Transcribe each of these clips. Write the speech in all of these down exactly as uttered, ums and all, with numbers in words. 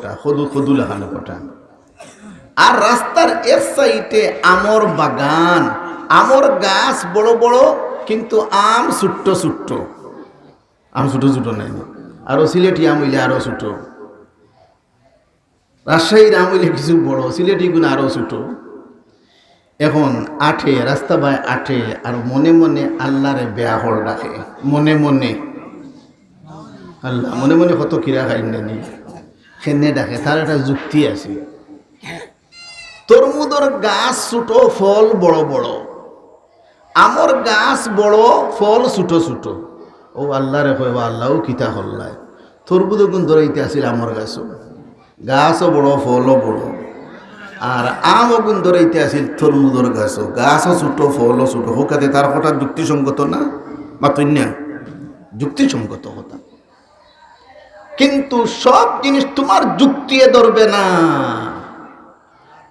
কদু, কদু লাখান কটা। আর রাস্তার এক সাইডে আমর বাগান, আমর গাছ বড় বড়, কিন্তু আম ছোট্ট ছোট্ট। আম ছোট ছোট নায় নি? আরো সিলেটি আম অইলে আরো ছোট, রাজশাহীর আম অইলে কিছু বড়, সিলেটি গুণ আরো ছোট। এখন আটে, রাস্তা বায় আটে, আর মনে মনে আল্লারে বেয়াখল ডাকে, মনে মনে। আল্লাহ, মনে মনে কত কিরা খাইন নি, কেনে ডাকে, তার একটা যুক্তি আছে। তরমুজর গাছ ছোট, ফল বড় বড়, আমর গাছ বড়, ফল ছোট ছোট। ও আল্লারে কয়, "ও আল্লাহ, ও কিতা করলায়? তরমুজ অগুন ধরাইতে আছিল আমর গাছও, গাছও বড়, ফলও বড়, আর আম অগুন ধরাইতে আছিল তরমুজর গাছও, গাছও ছোট, ফলও ছোট।" হোকাতে তার কথা যুক্তিসঙ্গত না? মাতইন না? যুক্তিসঙ্গত কথা। কিন্তু সব জিনিস তোমার যুক্তিয়ে ধরবে না।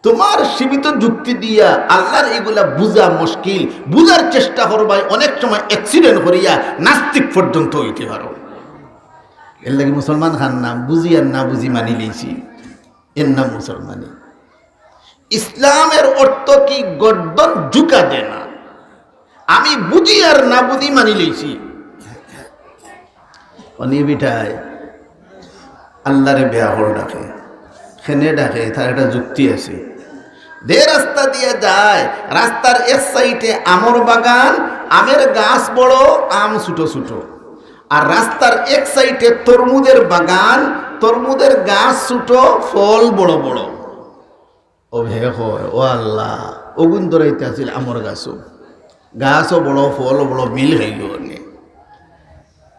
তোমার সীমিত যুক্তি দিয়া আল্লার ইগুলা বুঝা মুশকিল। বুঝার চেষ্টা করবায়, অনেক সময় accident করিয়া নাস্তিক পর্যন্ত অইতে পারো। এরলাগি মুসলমান খান নাম বুঝি আর না বুঝি মানি লইছি, এর নাম মুসলমানি। ইসলামের অর্থ কি? গর্দন ঝুঁকা দেনা। আমি বুঝি আর না বুঝি মানি লইছি। অনি বিটায় আল্লারে বেয়াখল ডাকে, কেনে ডাকে, তার একটা যুক্তি আছে। যে রাস্তা দিয়া যায়, রাস্তার এক সাইডে আমর বাগান, আমের গাছ বড়, আম ছোট ছোট, আর রাস্তার এক সাইডে তরমুজের বাগান, তরমুজের গাছ ছোট, ফল বড় বড়। ও হে কয়, "ও আল্লাহ, অগুন ধরাইতে আছিল আমর গাছও, গাছও বড়, ফলও বড়, মিল খাইল অনে।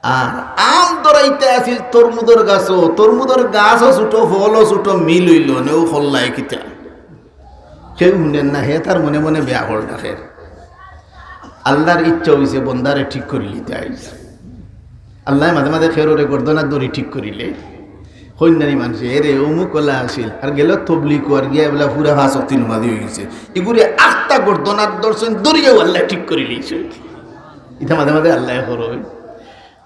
আর আম ধরাইতে আছিল তরমুজর গাছও, তরমুজর গাছও ছোট, ফলও ছোট, মিল অইল অনে, ও করলায় কিতা?" কেউ হুনের না, হে তার মনে মনে বেয়াখল ডাকের। আল্লার ইচ্ছা অইছে বন্দারে ঠিক করি লিতা আইছে। আল্লায় মাঝে মাঝে কেউররে গর্দনাত ধরি ঠিক করিলে, কইন না নি মানষে, "এরে অমুক অলা আছিল, আর গেল তবলিগো, আর গিয়া এবলা পুরা পাঁচ ওয়াক্ত নমাজি অইগেছে। ইগুরে আখতা গর্দনাত ধরছইন, ধরিয়াউ আল্লায় ঠিক করি লইছইন।" ইতা মাঝে মাঝে আল্লায় করইন।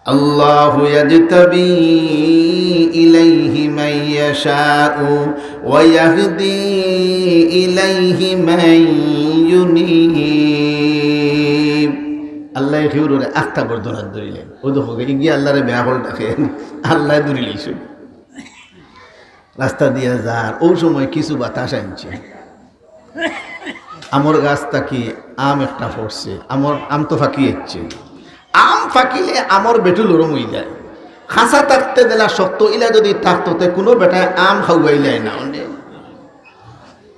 আল্লাহু ইয়াজতাবি ইলাইহি মান ইয়াশাউ ওয়া ইয়াহদি ইলাইহি মান ইউনীব। আল্লায় কেউররে আখতা গর্দনাত ধরিলে। ও দেখো, ইগিয়ে আল্লারে বেয়াখল ডাকে, আল্লায় ধরি লইছইন। রাস্তা দিয়া যার, অউ সময় কিছু বাতাস আনছে। আমর গাছ থাকি আম একটা পড়ছে, আমর, আম তো ফাকি আইছে। আম ফাকিলে আমর বেটু লরম অইযায়। খাসা থাকতে যেলা শক্ত, ইলা যুদি থাকতো, তে কুনু বেটায় আম খাওয়াইলায় না অনে।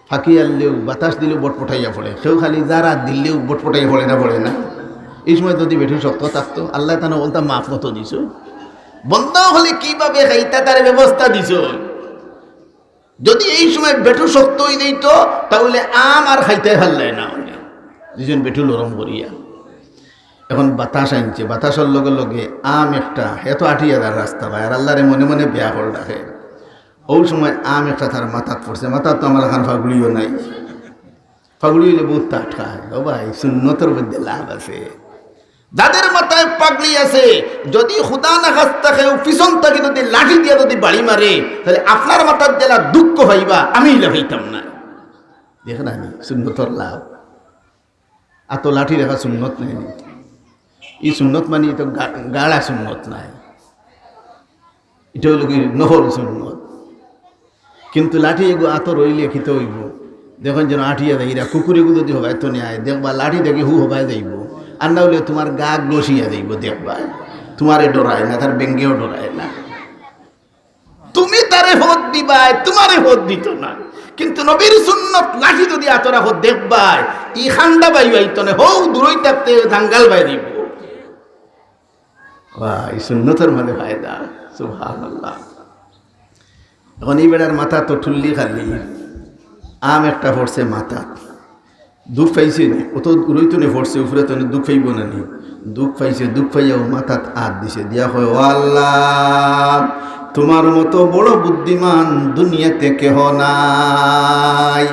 ফাকি আনলেউ, বাতাস দিলেউ বটপটাইয়া পড়ে। কেউ খালি যারা দিলেউ বটপটাইয়া পড়ে না, পড়ে না? ই সময় যুদি বেটু শক্ত থাকতো, আল্লায় তানে অউলতা মাফ মতো দিছইন। বন্দা অকলে কিভাবে খাইতা তার ব্যবস্থা দিছইন। যুদি ই সময় বেটু শক্ত অইযাইতো, তাইলে আম আর খাইতায় পারলায় না অনে। দিছইন বেটু লরম করিয়া। এখন বাতাস আনছে, বাতাসর লগে লগে আম একটা, হে তো আটিয়া যার রাস্তা বায়, আর আল্লারে মনে মনে বেয়াখল ডাকে। অউ সময় আম একটা তার মাথাত পড়ছে, মাথাত তো আমার এখান ফাগুড়িও নাই। ফাগুড়ি অইলে বউত টাটকা অয়। ও ভাই, সুন্নতর মধ্যে লাভ আছে। যাদের মাথায় পাগড়ি আছে, যুদি খুদা না খাস্তা কেউ পিছন থাকি যুদি লাঠি দিয়া যুদি বাড়ি মারে, তাইলে আপনার মাথাত যেলা দুঃখ পাইবা, আমি ইলা পাইতাম না। দেখরা নি সুন্নতর লাভ। আতো লাঠি রাখা সুন্নত নায় নি? ই সুন্নত মানি তো গা-, গাড়া সুন্নত নায়, ইটা অইলো কি নফল সুন্নত। কিন্তু লাঠি এগু আতো রইলে কিতা অইবো? দেখইন যেন আটিয়া যাইরা, কুকুর এগু যুদি হবায় তো নেয়, দেখবা লাঠি থাকি হু হবায় যাইবো, আর না অইলে তুমার গা ঘষিয়া যাইবো, দেখবা তুমারে ডরায় না, তার বেঙ্গেও ডরায় না। তুমি তারে পথ দিবায়, তুমারে পথ দিতো না। কিন্তু নবীর সুন্নত লাঠি যুদি আতো রাখো দেখবায়, ই খান্ডা বায়ু আইতো না, হউ দূরই থাকতে জাঙ্গাল বায় দিবো। বাহ, ই সুন্নতর মাঝে ফায়দা। সুবহানাল্লাহ। এখন ই বেটার মাথাত তো ঠুল্লি খালি, আম একটা পড়ছে মাথাত। দুখ পাইছে নি? অত দূরই তো নে পড়ছে, উপরে তো নে, দুখ পাইবো না নি? দুখ পাইছে, দুখ পাইয়াউ মাথাত আত দিছে, দিয়া কয়, "ও আল্লাহ, তুমার মতো বড় বুদ্ধিমান দুনিয়াতে কেহ নাই।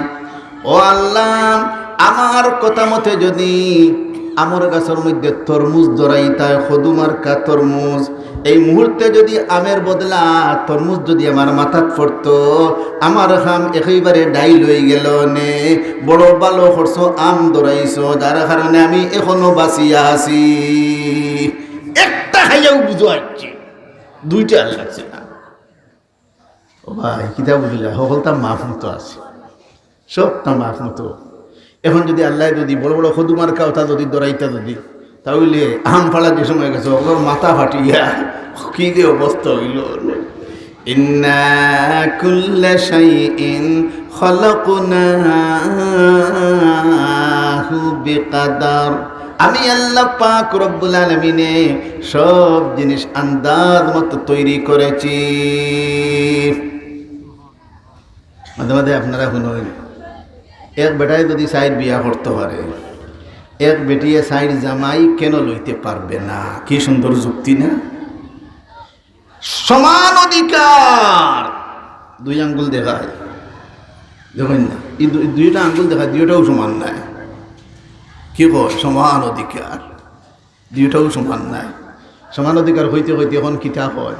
ও আল্লাহ, আমার কথা মতে যুদি আমর গাছর মধ্যে তরমুজ ধরাইতায়, কদু মার্কা তরমুজ, এই মুহূর্তে যদি আমের বদলা তরমুজ যদি আমার মাথাত পড়তো, আমার কাম একেবারে ডাইল অইগেলো নে। বড় ভালা করছো, আম ধরাইছো, যার কারণে আমি এখনো বাঁচিয়া আছি। একটা খাইয়াও বুঝো আইছে, দুইটা আর লাগছে না। ও ভাই, কিতা বুঝিলা? হকলতা মাফ মতো আছে, সবটা মাফ মতো। এখন যদি আল্লায় যদি বড় বড় কদু মার্কা অতা যদি ধরাইতা যদি, তাইলে আম ফাড়া যে সময় গেছে, হকলর মাথা ফাটিয়া কি যে অবস্থা অইলো। ইন্না কুল্লা শাইইন খালাকনাহু বিকাদার। আমি আল্লাহ পাক রব্বুল আলামিনে সব জিনিস আন্দাজ মতো তৈরি করেছি। মাঝে মাঝে আপনারা হুনইন, এক বেটায় যদি চাইর বিয়া করতো পারে, এক বেটিয়ে চাইর জামাই কেন লইতে পারবে না? কি সুন্দর যুক্তি না? সমান অধিকার, দুই আঙ্গুল দেখায়, দেখইন না, এই দু-, দুইটা আঙ্গুল দেখায়, দুইটাও সমান নায়। কি কয়? সমান অধিকার। দুইটাও সমান নায়। সমান অধিকার কইতে কইতে এখন কিতা কয়?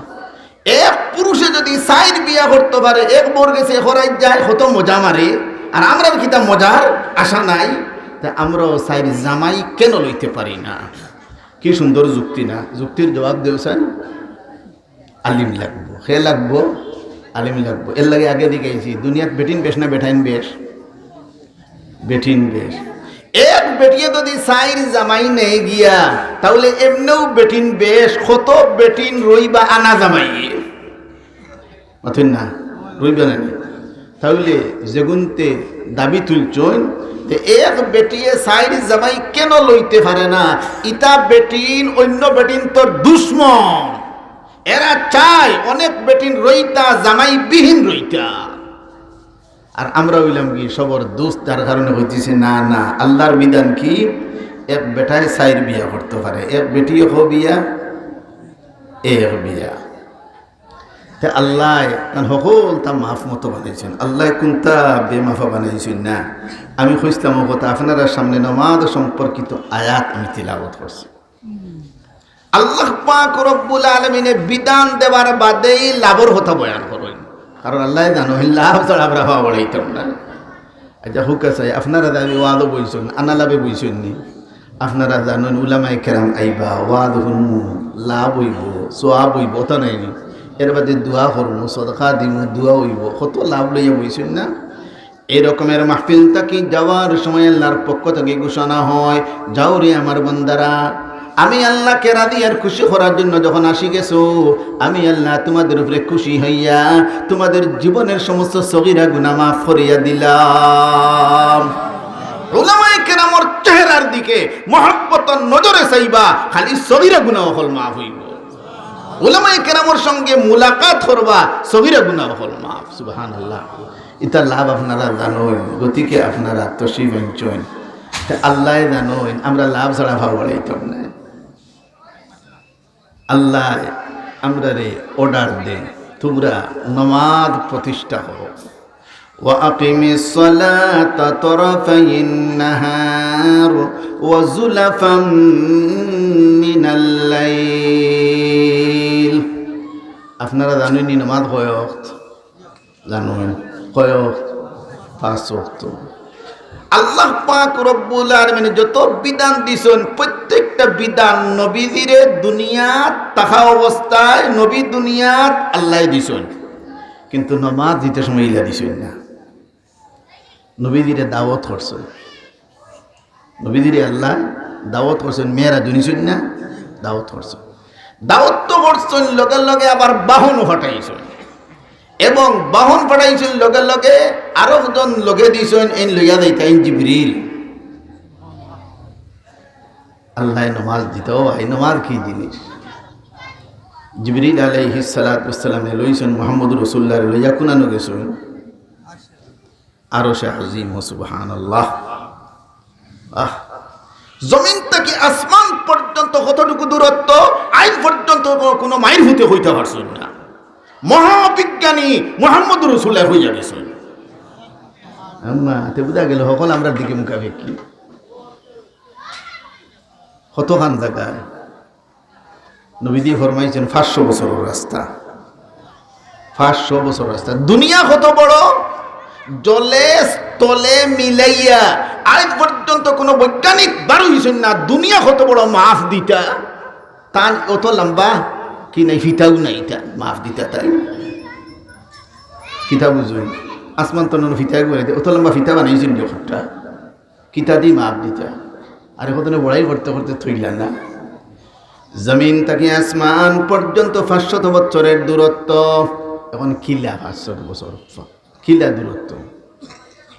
এক পুরুষে যদি চাইর বিয়া করতো পারে, এক বউর গেছে করাই যায়, কত মজা মারে, আর আমরার কিতা মজার আশা নাই, তে আমরাও চাইর জামাই কেন লইতে পারি না? কি সুন্দর যুক্তি না? যুক্তির জবাব দেও চাই। আলিম লাগবো। কে লাগবো? আলিম লাগবো। এর লাগি আগে দেখাইছি, দুনিয়াত বেটিন বেশ না বেটাইন বেশ? বেটিন বেশ। এক বেটিয়ে যদি চাইর জামাই নেয় গিয়া, তাইলে এমনেও বেটিন বেশ, কত বেটিন রইবা আনা জামাই? মাতইন না, রইবা না নি? তাইলে যেগুনতে দাবি তুলছইন, যে এক বেটিয়ে চাইর জামাই কেন লইতে পারে না, ইতা বেটিন অন্য বেটিন্তর দুশমন। এরা চায় অনেক বেটিন রইতা, জামাই বিহীন রইতা। আর আমরা অইলাম কি সবর দোস্ত, যার কারণে কইতেছি না, না, আল্লাহর বিধান কি? এক বেটায় চাইর বিয়া করতো পারে, এক বেটিয়ে কয় বিয়া, এক বিয়া। তে আল্লায় তান হকলতা মাফ মতো বানাইছইন, আল্লায় কুনতা বেমাফা বানাইছইন না। আমি কইছলাম ও কথা, আপনারার সামনে নামাজ সম্পর্কিত আয়াত আমি তিলাওয়াত করছি। আল্লাহ পাক রব্বুল আলামিনে বিধান দেওয়ার বাদেই লাভর কথা বয়ান করইন, কারণ আল্লায় জানইন লাভ ছাড়া আমরা পাওয়া বাড়াইতাম না। আচ্ছা, হুকা চাই, আপনারা দাবি ওয়াজও বইছইন, আনা লাভে বইছইন নি? আপনারা জানইন উলামায়ে কেরাম আইবা, ওয়াজ হুনমু, লাভ অইবো, সওয়াব অইবো, অতা নায় নি? এর বাদে দোয়া করমু, সদকা দিমু, দোয়া অইবো, কত লাভ লইয়া বইছইন না? এই রকমের মাহফিল থাকি যাওয়ার সময় আল্লাহর পক্ষ থাকি ঘোষণা হয়, "যাও রে আমার বান্দারা, আমি আল্লাহকে রাজি আর খুশি করার জন্য যখন আসি গেছো, আমি আল্লাহ তোমাদের উপরে খুশি হইয়া তোমাদের জীবনের সমস্ত সগিরা গুনাহ মাফ করিয়া দিলাম।" উলামায়ে কেরামর চেহারার দিকে মহব্বতর নজরে চাইবা, খালি সগিরা গুনাহ অকল মাফ অইবো। উলামায়ে কেরামর সঙ্গে মুলাকাত করবা, সগিরা গুনাহ অকল মাফ। সুবহানাল্লাহ। ইতা লাভ আপনারা জানইন, গতিকে আপনারা তশরিফ আনছইন। তে আল্লায় জানইন, আমরা লাভ ছাড়া পাওয়া বাড়াইতাম না। আল্লায় আমরারে অর্ডার দেন, "তোমরা নামাজ প্রতিষ্ঠা করো।" "ওয়া আকিমিস সালাতা তরাফাইন নাহার ওয়া যুলাফাম মিনাল লাইল।" আপনারা জানইন নি নামাজ কয় ওয়াক্ত? জানইন কয় ওয়াক্ত? পাঁচ ওয়াক্ত। আল্লাহ পাক রব্বুল আলামিনে যত বিধান দিছইন, প্রত্যেকটা বিধান নবীজিরে দুনিয়াত থাকা অবস্থায়, নবী দুনিয়াত আল্লায় দিছইন, কিন্তু নামাজ দিতে সময় ইলা দিছইন না। নবীজিরে দাওয়াত করছইন, নবীজিরে আল্লায় দাওয়াত করছইন, মেরাজ হুনছইন না? দাওয়াত করছইন। দাওয়াত তো করছইন, লগে লগে আবার বাহনও পাঠাইছইন। এবং বাহন পাঠাইছইন লগে লগে আরো একজন লগে দিছইন, এইন লইয়া যাইতা, এইন জিবরিল। আল্লায় নমাজ দিতা, ও ভাই, নমাজ কি জিনিস? জিবরিল আলাইহিস সালাতু ওয়াস সালামে লইছইন, মুহাম্মদুর রাসূলুল্লাহরে লইয়া কুনানো গেছইন? আরশে আজিম, সুবহানাল্লাহ। আহ, জমিন থাকি আসমান পর্যন্ত কতটুকু দূরত্ব, আইজ পর্যন্ত কো-, কোনো মাইল ফুতে কইতা পারছইন না। মহাবিজ্ঞানী মুহাম্মদুর রাসূলুল্লাহ কইয়া গেছইন। আম্মা, তে বুঝা গেল, হকল আমরার দিকে মুখাপেক্ষী। কতখান জাগা। নবীজি ফরমাইছইন, পাঁচশো বছরর রাস্তা, পাঁচশো বছর রাস্তা। দুনিয়া কত বড়, জলে স্থলে মিলাইয়া আইজ পর্যন্ত কোনো বৈজ্ঞানিক বার অইছইন না, দুনিয়া কত বড় মাফ দিতা। তান অত লম্বা কি নাই, ফিতাও নাই, ইতা মাফ দিতা তাই। কিতা বুঝুন, আসমান তো নন ফিতা গুলাই দে, অত লম্বা ফিতা বানাইছইন যে একটা, কিতা দি মাফ দিতা। আর এখন তো বড়াই করতে করতে থইলা না। জমিন থাকি আসমান পর্যন্ত পাঁচশত বছরের দূরত্ব। এখন কিলা পাঁচশত বছর, কিলা দূরত্ব,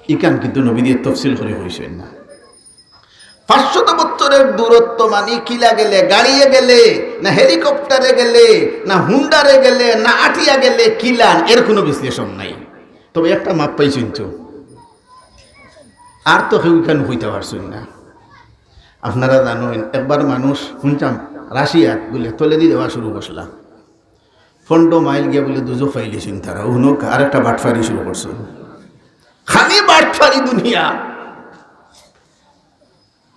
ইখান কিন্তু নবীজিয়ে তফসিল করি কইছইন না। পাঁচশত বছরের দূরত্ব মানি কিলা গেলে, গাড়িয়ে গেলে, না হেলিকপ্টারে গেলে, না হুন্ডারে গেলে, না আটিয়া গেলে, কিলান, এর কোনো বিশ্লেষণ নাই। তবে একটা মাপ পাইছইন তো, আর তো কেউ ইখান কইতা পারছইন না। আপনারা জানইন, একবার মানুষ হুনছাম রাশিয়াত বুলে তলেদি যাওয়া শুরু করছিলা, পনেরো মাইল গিয়া বুলে দুজখ পাইলিছইন তারা। হুনো, আর একটা বাটফারি শুরু করছইন, খালি বাটফারি দুনিয়া।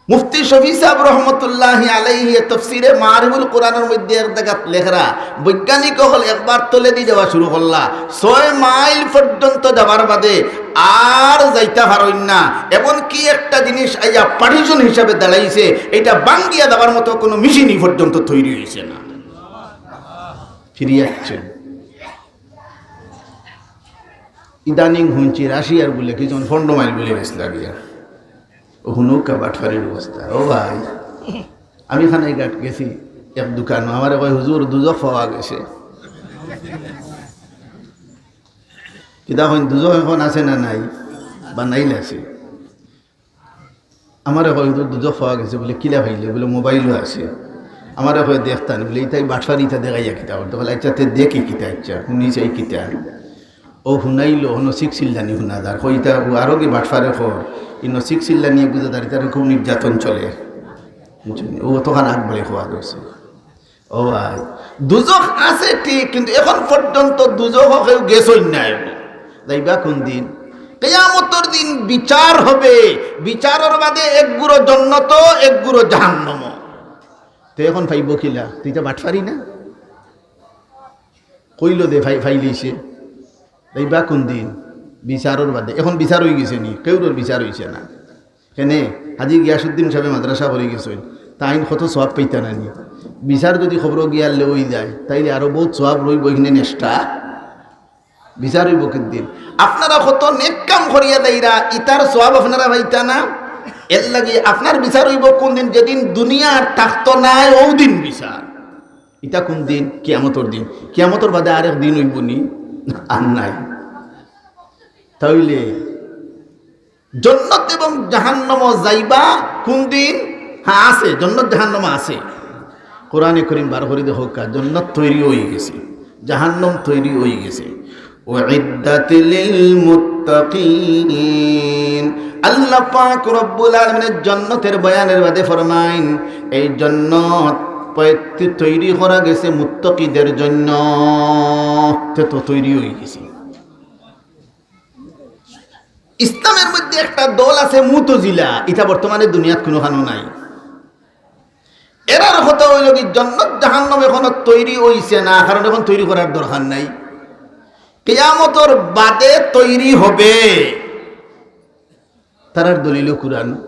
মুফতি শফি সাহেব রহমতুল্লাহি আলাইহি তফসিরে মারিফুল কোরআনর মধ্যে এক জাগাত লেখরা, বৈজ্ঞানিক অকল একবার তলেদি যাওয়া শুরু করলা, ছয় মাইল পর্যন্ত যাবার বাদে আর যাইতা পারইন না। এমনকি একটা জিনিস আইয়া পার্টিশন হিসাবে দাঁড়াইছে, এটা ভাঙ্গিয়া দেওয়ার মতো কোনো মেশিনই পর্যন্ত তৈরি হইছে না। ফিরিয়া আইছইন। ইদানিং হুনছি রাশিয়ার বুলে কি যেন পনেরো মাইল বুলে গেছিলা গিয়া। ও হুনো কা বাটফারির অবস্থা। ও ভাই, আমি কানাইঘাট গেছি এক দোকানো, আমারে কয়, "হুজুর, দুজখ পাওয়া গেছে।" কিতা কইন, দুজখ এখন আছে না নাই? বানাইল আছে। আমারে কয়, "হুজুর, দুজখ পাওয়া গেছে।" বুলে, "কিলা পাইলে?" বুলে, "মোবাইলও আছে।" আমারে কয়, "দেখতানি।" বুলে, "ইতাই বাটফারি, ইতা দেখাইয়া কিতা করতে?" বুলে, "আচ্ছা, তে দেখি কিতা, আচ্ছা, হুনি চাই কিতা।" ও হুনাইলো, হনো সিক্স চিল্লানি হুনা যার, কইতা ও আরো কি বাটফারে কর, ইনো সিক্স চিল্লানি বুঝা যার, ইতারে খুব নির্যাতন চলে। বুঝছইন? ও তখন আগ বাড়ি খোয়া ধরছে। ও ভাই, দুজখ আছে ঠিক, কিন্তু এখন পর্যন্ত দুজখ কেউ গেছইন না। যাইবা কোন দিন? কিয়ামতর দিন বিচার হবে, বিচারর বাদে এক গুঁড়ো জন্নত, এক গুঁড়ো জাহান্নম। তে এখন পাইবো কিলা? তুই তো বাটফারি না? কইলো দে ফাই-, ফাইলিছে। যাইবা কোন দিন? বিচারর বাদে। এখন বিচার অইগেছে নি? কেউরর বিচার অইছে না। কেনে? হাজী গিয়াসউদ্দিন সাহেবে মাদ্রাসা করি গেছইন, তাইন কত সওয়াব পাইতা না নি? বিচার যদি কবরো গিয়া লই যায়, তাইলে আরো বউত সওয়াব রইবো এখানে নেক্সটা। বিচার অইবো কোন দিন? আপনারা কত নেক কাম করিয়া যাইরা, ইতার সওয়াব আপনারা পাইতা না? এর লাগি আপনার বিচার অইবো কোন দিন? যেদিন দুনিয়া আর থাকতো নায়, অউ দিন বিচার। ইটা কোন দিন? কিয়ামতর দিন। কিয়ামতর বাদে আরেক দিন অইবো নি? আর নাই। তাইলে জন্নত এবং জাহান্নামো যাইবা কোন দিন? হ্যাঁ, আছে, জন্নত জাহান্নাম আছে। কোরআনে করিম বার করি দেখউক্কা, জন্নত তৈরি অই গেছে, জাহান্নাম তৈরি অই গেছে। উইদ্দাত লিল মুত্তাকিন। আল্লাহ পাক রব্বুল আলামিনের জন্নতের বয়ানের বাদে ফরমাইন, এই জন্নত পয়ত্তি তৈরি করা গেছে মুত্তাকিদের জন্য। তে তো তৈরি অই গেছে। ইসলামের মধ্যে একটা দল আছে মুতজিলা, ইটা বর্তমানে দুনিয়াত কুনুখানো নাই। এরার কথা অইলো কি, জন্নত জাহান্নাম এখনো তৈরি অইছে না, কারণ এখন তৈরি করার দরকার নাই। কিয়ামতর বাদে তৈরি হবে। তারার দলিলও কুরআন,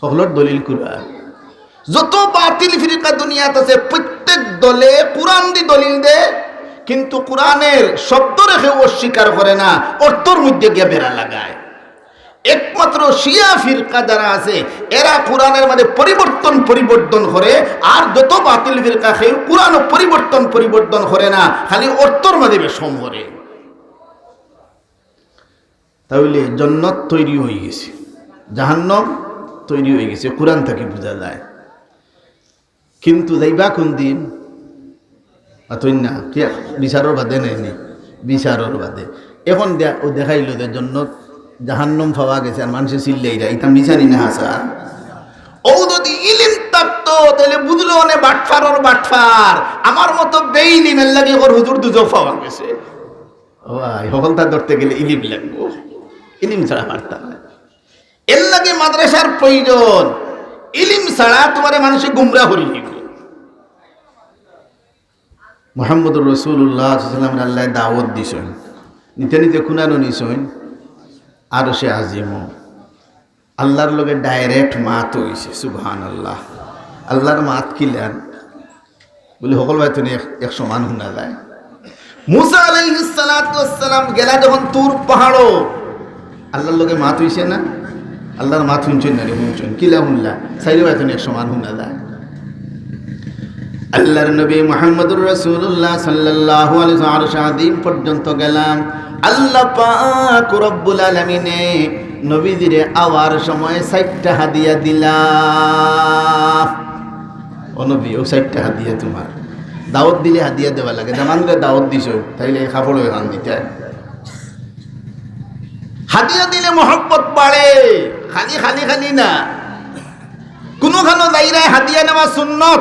হকলর দলিল কুরআন। যত বাতিল ফিরকা দুনিয়াত আছে, প্রত্যেক দলে কুরআন দি দলিল দে, কিন্তু কুরআনের শব্দরে কেউ অস্বীকার করে না, অর্থর মধ্যে গিয়া বেড়া লাগায়। একমাত্র শিয়া ফিরকা যারা আছে, এরা কুরআনের মাঝে পরিবর্তন পরিবর্তন করে, আর যত বাতিল ফিরকা কেউ কুরআনও পরিবর্তন পরিবর্তন করে না, খালি অর্থর মাঝে বেশম করে। তাইলে জন্নত তৈরি অই গেছে, জাহান্নাম তৈরি অই গেছে, কুরআন থাকি বুঝা যায়। কিন্তু যাইবা কোন দিন? আতই না, কিয়া? বিচারর বাদে নায় নি, বিচারর বাদে। এখন দে-, ও দেখাইলো যে জন্নত জাহান্নাম পাওয়া গেছে, আর মানষে চিল্লাইরা, ইটা মিছা নি না হাছা? ও যদি ইলিম থাকতো, তাইলে বুঝলো অনে বাটফারর বাটফার। আমার মতো বেইলিমের লাগি কর হুজুর দুজখ পাওয়া গেছে। ও ভাই, হকলতা ধরতে গেলে ইলিম লাগবো, ইলিম ছাড়া পারতা না। এর লাগি মাদ্রাসার প্রয়োজন। ইলিম ছাড়া তুমারে মানষে গুমরা করি নিব। মুহাম্মদুর রাসূলুল্লাহ সাল্লাল্লাহু আলাইহি ওয়াসাল্লামরে আল্লায় দাওয়াত দিছইন, নিতে নিতে কুনানো নিছইন, আরশে আজিমো। আল্লাহর লগে direct মাত অইছে, সুবহানাল্লাহ। আল্লাহর মাত কিলান? বলে, হকল বায়তো নি এক, এক সমান হুনা যায়। মুসা আলাইহিস সালাতু ওয়াস সালাম গেলা যখন তুর পাহাড়ো, আল্লাহর লগে মাত অইছে না? আল্লাহর মাত হুনছইন না রে, হুনছইন। কিলা হুনলা? চাইরো বায়তো নি এক সমান হুনা যায়। আল্লাহর নবী মুহাম্মদুর রাসূলুল্লাহ সাল্লাল্লাহু আলাইহি ওয়াসাল্লাম আরশে আজিম পর্যন্ত গেলাম। আল্লাহ পাক রব্বুল আলামিনে নবীজিরে আওয়ার সময় চাইরটা হাদিয়া দিলা। ও নবী, অউ চাইরটা হাদিয়া তুমার। দাওয়াত দিলে হাদিয়া দেওয়া লাগে। জামানরে দাওয়াত দিছো, তাইলে এই কাপড় অইখান দিতা। হাদিয়া দিলে মহব্বত বাড়ে, খালি, খালি, খালি না। কুনুখানো যাইরায় হাদিয়া নেওয়া সুন্নত।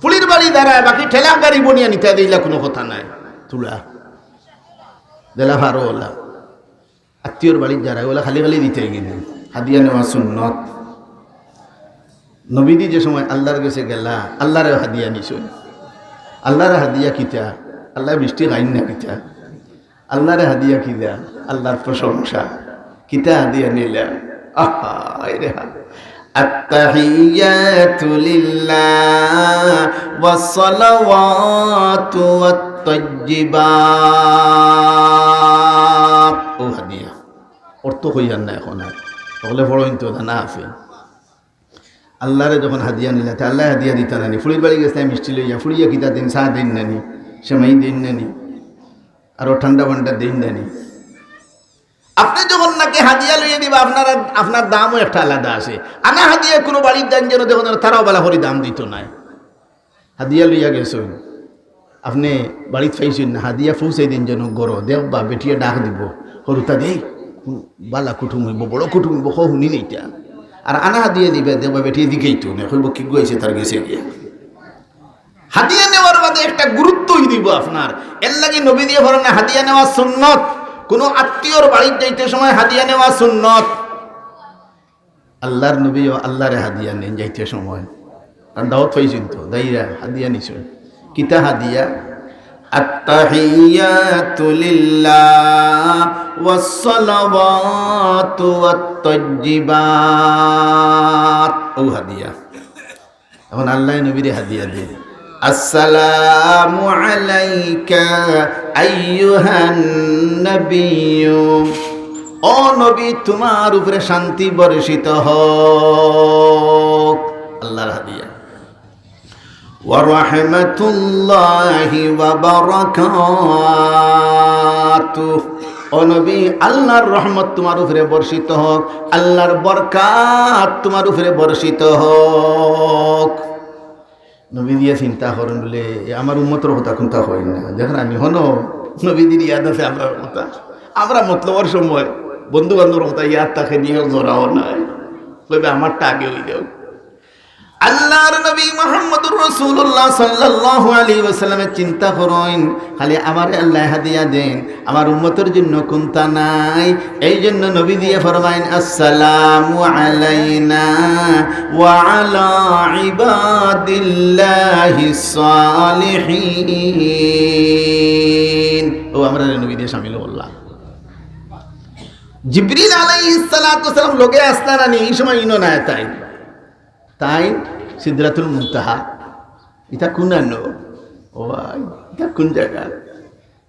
ফুড়ির বাড়ি দাঁড়ায়, বাকি ঠেলা গাড়ি বনিয়া নিতা দিলা, কুনু কথা নাই। তুলা। দিলা ফারো ওলা। আত্মীয়র বাড়িত যাইরায়, ওলা খালি খালি দিতে গেলে। হাদিয়া নেওয়া সুন্নত। নবীজি যে সময় আল্লাহর গেছে গেলা, আল্লাহরে হাদিয়া নিছইন। আল্লাহরে হাদিয়া কিতা? আল্লাহ মিষ্টি খাইন না কিতা? আল্লাহরে হাদিয়া কিতা? আল্লাহর প্রশংসা। কিতা হাদিয়া নিলা? আহা, এরে হা। আত্তাহিয়াতু লিল্লাহ ওয়াস সালাওয়াতু ওয়াত তাইয়্যিবাত। অউ হাদিয়া। অর্থ কইয়ার না এখন আর। হকলে পড়ইন তো জানা আছে। আল্লাহরে যখন হাদিয়া নিলা, তে আল্লায় হাদিয়া দিতা নানি? ফুড়ির বাড়ি গেছলায় মিষ্টি লইয়া, ফুড়িয়ে কিতা দেইন, চা দেইন নানি, সেমাই দেইন নানি, আরো ঠান্ডা বান্ডা দেইন নানি? আপনে যখন নাকি হাদিয়া লইয়া দিবা, আপনার, আপনার দামও একটা আলাদা আছে। আনা হাদিয়া কুনু বাড়িত যাইন যেন দেখইন তারাও বালা করি দাম দিতো নায়। হাদিয়া লইয়া গেছইন, আপনে বাড়িত পাইছইন না, হাদিয়া পৌঁছাই দিন যেন ঘরো, দেখবা বেটিয়ে ডাক দিবো, হুরুতা দেই, বালা কুটুম অইবো, বড় কুটুম অইবো, কও হুনি নেইতা। আর আনা হাদিয়া দিবা, দেখবা বেটিয়ে দিকেই তো না, কইবো কিগু আইছে তার গেছে গিয়া। হাদিয়া নেওয়ার বাদে একটা গুরুত্ব অই দিবো আপনার। এরলাগি নবীজিয়ে ফরমাইন হাদিয়া নেওয়া সুন্নত, কুনু আত্মীয়র বাড়িত যাইতে সময় হাদিয়া নেওয়া সুন্নত। আল্লাহর নবীও আল্লাহরে হাদিয়া নেইন যাইতে সময়। কারণ দাওয়াত পাইছইন তো, যাইরা হাদিয়া নিছইন। কিতা হাদিয়া? আত্তাহিয়াতু লিল্লাহ ওয়াস সালাওয়াতু ওয়াত তাইয়্যিবাত। অউ হাদিয়া। এখন আল্লায় নবীরে হাদিয়া দেইন, আসসালামু আলাইকা আইয়ুহান নাবিয়্যু। ও নবী, তুমার উপরে শান্তি বর্ষিত হোক। আল্লাহর হাদিয়া। ওয়া রাহমাতুল্লাহি ওয়া বারাকাতুহু। ও নবী, আল্লাহর রহমত তুমার উপরে বর্ষিত হোক, আল্লাহর বরকাত তুমার উপরে বর্ষিত হোক। নবীজিয়ে চিন্তা করইন বলে, "এ আমার উম্মতর কথা কুন্তা কইন না।" দেখইন নি, হনো নবীজির ইয়াদ আছে আমরার কথা। আমরা মতলবর সময় বন্ধু বান্ধবর কথা ইয়াদ থাকে নি, জোরাও নাই। কইবা, "আমারটা আগে অই দেও।" আল্লাহর নবী মুহাম্মদুর রাসূলুল্লাহ সাল্লাল্লাহু আলাইহি ওয়াসাল্লামে চিন্তা করইন, খালি আমারে আল্লায় হাদিয়া দেইন, আমার উম্মতর জন্য কুন্তা নাই। এই জন্য নবীজিয়ে ফরমাইন, "আসসালামু আলাইনা ওয়া আলা ইবাদিল্লাহিস সালিহিন।" অউ আমরারে নবীজিয়ে শামিল করলা। জিবরিল আলাইহিস সালাতু ওয়াস সালাম লগে আছলা না নি, ই সময় ইনো নায় তাইন। তাইন সিদরাতুল মুনতাহা। ইটা কুনানো? ও ভাই, ইটা কুন জাগা?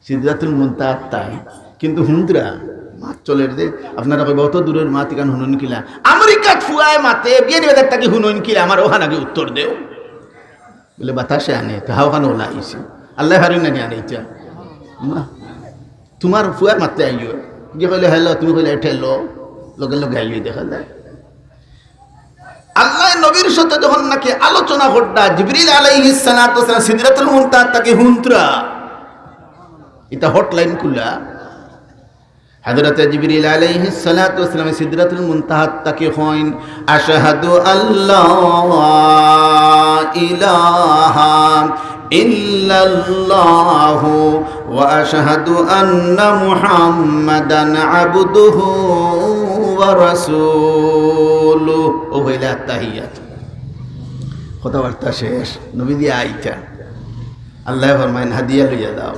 সিদরাতুল মুনতাহা তাইন। কিন্তু হুনরা, মাত চলের যে, আপনারা কইবা, "অত দূরের মাত ইখান হুনইন কিলা?" আমেরিকাত ফুয়ায় মাতে, বিয়ানি বাজার থাকি হুনইন কিলা, আমার অখান আগে উত্তর দেও। বলে, "বাতাসে আনে, তাহা অখান ওলা আইছে।" আল্লায় পারইন না নি আনাইতা? না। তুমার ফুয়ায় মাতে আইও। গিয়া কইলে, "হ্যালো", তুমি কইলে, "ঠেলো", লগে লগে আইও, দেখা যায়। আল্লায় নবীর সাথে যখন নাকি আলোচনা করতা, জিবরিল আলাইহিস সালাতু ওয়াস সালাম সিদরাতুল মুনতাহা থাকি হুনরা, ইটা হটলাইন খুলা। হযরতে জিবরিল আলাইহিস সালাতু ওয়াস সালাম সিদরাতুল মুনতাহা থাকি কইন, "আশহাদু আল্লা ইলাহা ইল্লাল্লাহু ওয়া আশহাদু আন্না মুহাম্মাদান আবদুহু ওয়া রাসূলুহু।" অউ অইলা আত্তাহিয়াত। কথাবার্তা শেষ, নবীজি আইতা। আল্লায় ফরমাইন, "হাদিয়া লইয়া যাও।"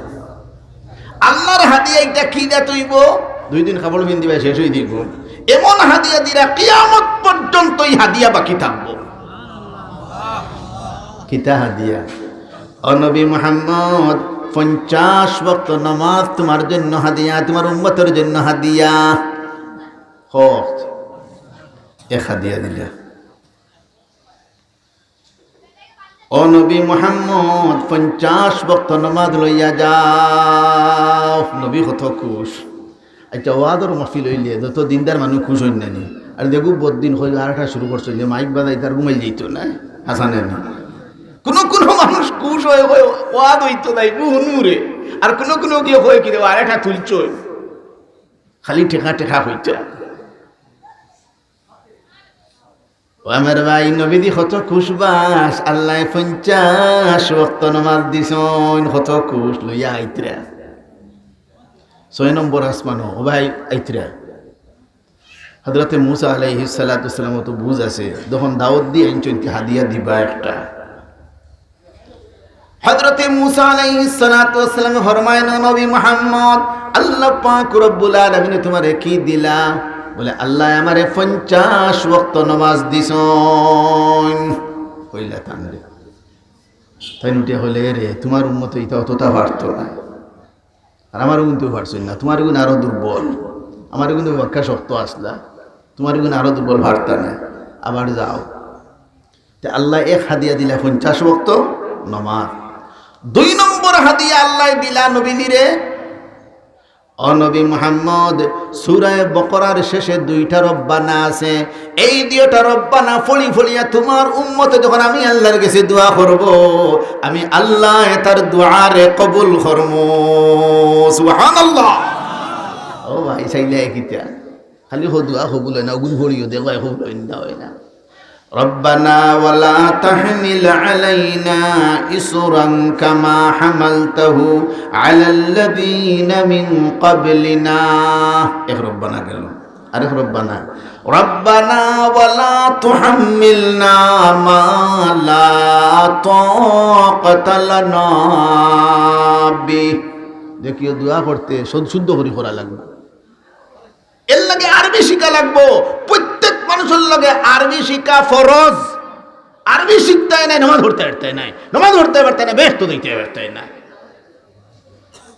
আল্লার হাদিয়া ইটা কি দাত অইবো? দুই দিন কাপড় পিন্দিবায়, শেষ অই দিবো। এমন হাদিয়া দিরা, কিয়ামত পর্যন্ত ই হাদিয়া বাকি থাকবো। কিতা হাদিয়া? ও নবী মুহাম্মদ, পঞ্চাশ ওয়াক্ত নামাজ তুমার জন্য হাদিয়া, তুমার উম্মতর জন্য হাদিয়া। হক, এক হাদিয়া দিলা। ও নবী মুহাম্মদ, পঞ্চাশ ওয়াক্ত নামাজ লইয়া যাও। নবী কত খুশ। আইচ্ছা, ওয়াজর মাহফিল অইলে যত দিনদার মানুষ খুশ অইন না নি? আর দেখো, বড়দিন কই, আরেকটা শুরু করছইন যে মাইক বাজাইতা আর ঘুমাই যাইতো না, হাছা না নি? কুনু কুনু মানুষ খুশ অয়, অয়, ওয়াজ অইতো নায়, হুনমুরে। আর কুনু কুনু গিয়া কয়, "কিরে, আরেকটা তুলছইন, খালি টেকা টেকা অইতো।" ও আমার ভাই, নবীজি কত খুশবাস, আল্লায় পঞ্চাশ ওয়াক্ত নামাজ দিছইন, কত খুশ। লইয়া আইতরা ছয় নম্বর আসমানো, ও ভাই, আইতরা। হযরতে মুসা আলাইহিস সালাতু ওয়াস সালামর তো বুঝ আছে, যখন দাওয়াত দিয়া আনছইন, তে হাদিয়া দিবা একটা। হযরতে মুসা আলাইহিস সালাতু ওয়াস সালাম ফরমাইন, "ও নবী মুহাম্মদ, আল্লাহ পাক রব্বুল আলামিনে তুমারে কি দিলা?" বলে, "আল্লায় আমারে পঞ্চাশ ওয়াক্ত নামাজ দিছইন।" কইলা তানরে। তাইন উঠিয়া কইলা, "এরে, তুমার উম্মতে ইতা অততা পারতো না।" আর আমার গুনতেও পারছইন না, তুমার গুন আরো দুর্বল। আমার গুন বাক্কা শক্ত আছলা, তুমার গুন আরো দুর্বল, পারতা না। আবার যাও। তে আল্লায় এক হাদিয়া দিলা পঞ্চাশ ওয়াক্ত নামাজ। দুই নম্বর হাদিয়া আল্লায় দিলা নবীজিরে, ও নবী মুহাম্মদ, সূরায়ে বকরার শেষে দুইটা রব্বানা আছে, এই দুইটা রব্বানা পড়ি পড়িয়া তুমার উম্মতে যখন আমি আল্লার গেছে দোয়া করবো, আমি আল্লায় তার দোয়ারে কবুল করমু। সুবহানাল্লাহ। ও ভাই, চাইলে কিতা? খালি হো দোয়া কবুল অয় না, অগুন পড়িও দেখবায় কবুল অয় না, অয় না। ربنا ولا تحمل علينا إصرا كما حملته على الذين من قبلنا। এক রব্বানা গেল, আরেক রব্বানা। ربنا ولا تحملنا ما لا طاقة لنا به। দেখিও, দোয়া করতে শু-, শুদ্ধ করি করা লাগবো। এর লাগি আরবি শিখা লাগবো। প্রত্যেক মানুষর লাগি আরবি শিখা ফরজ। আরবি শিখতায় নায়, নমাজ পড়তায় পারতায় নায়, নমাজ পড়তায় পারতায় নায়, বেহেস্তো যাইতায় পারতায় নায়।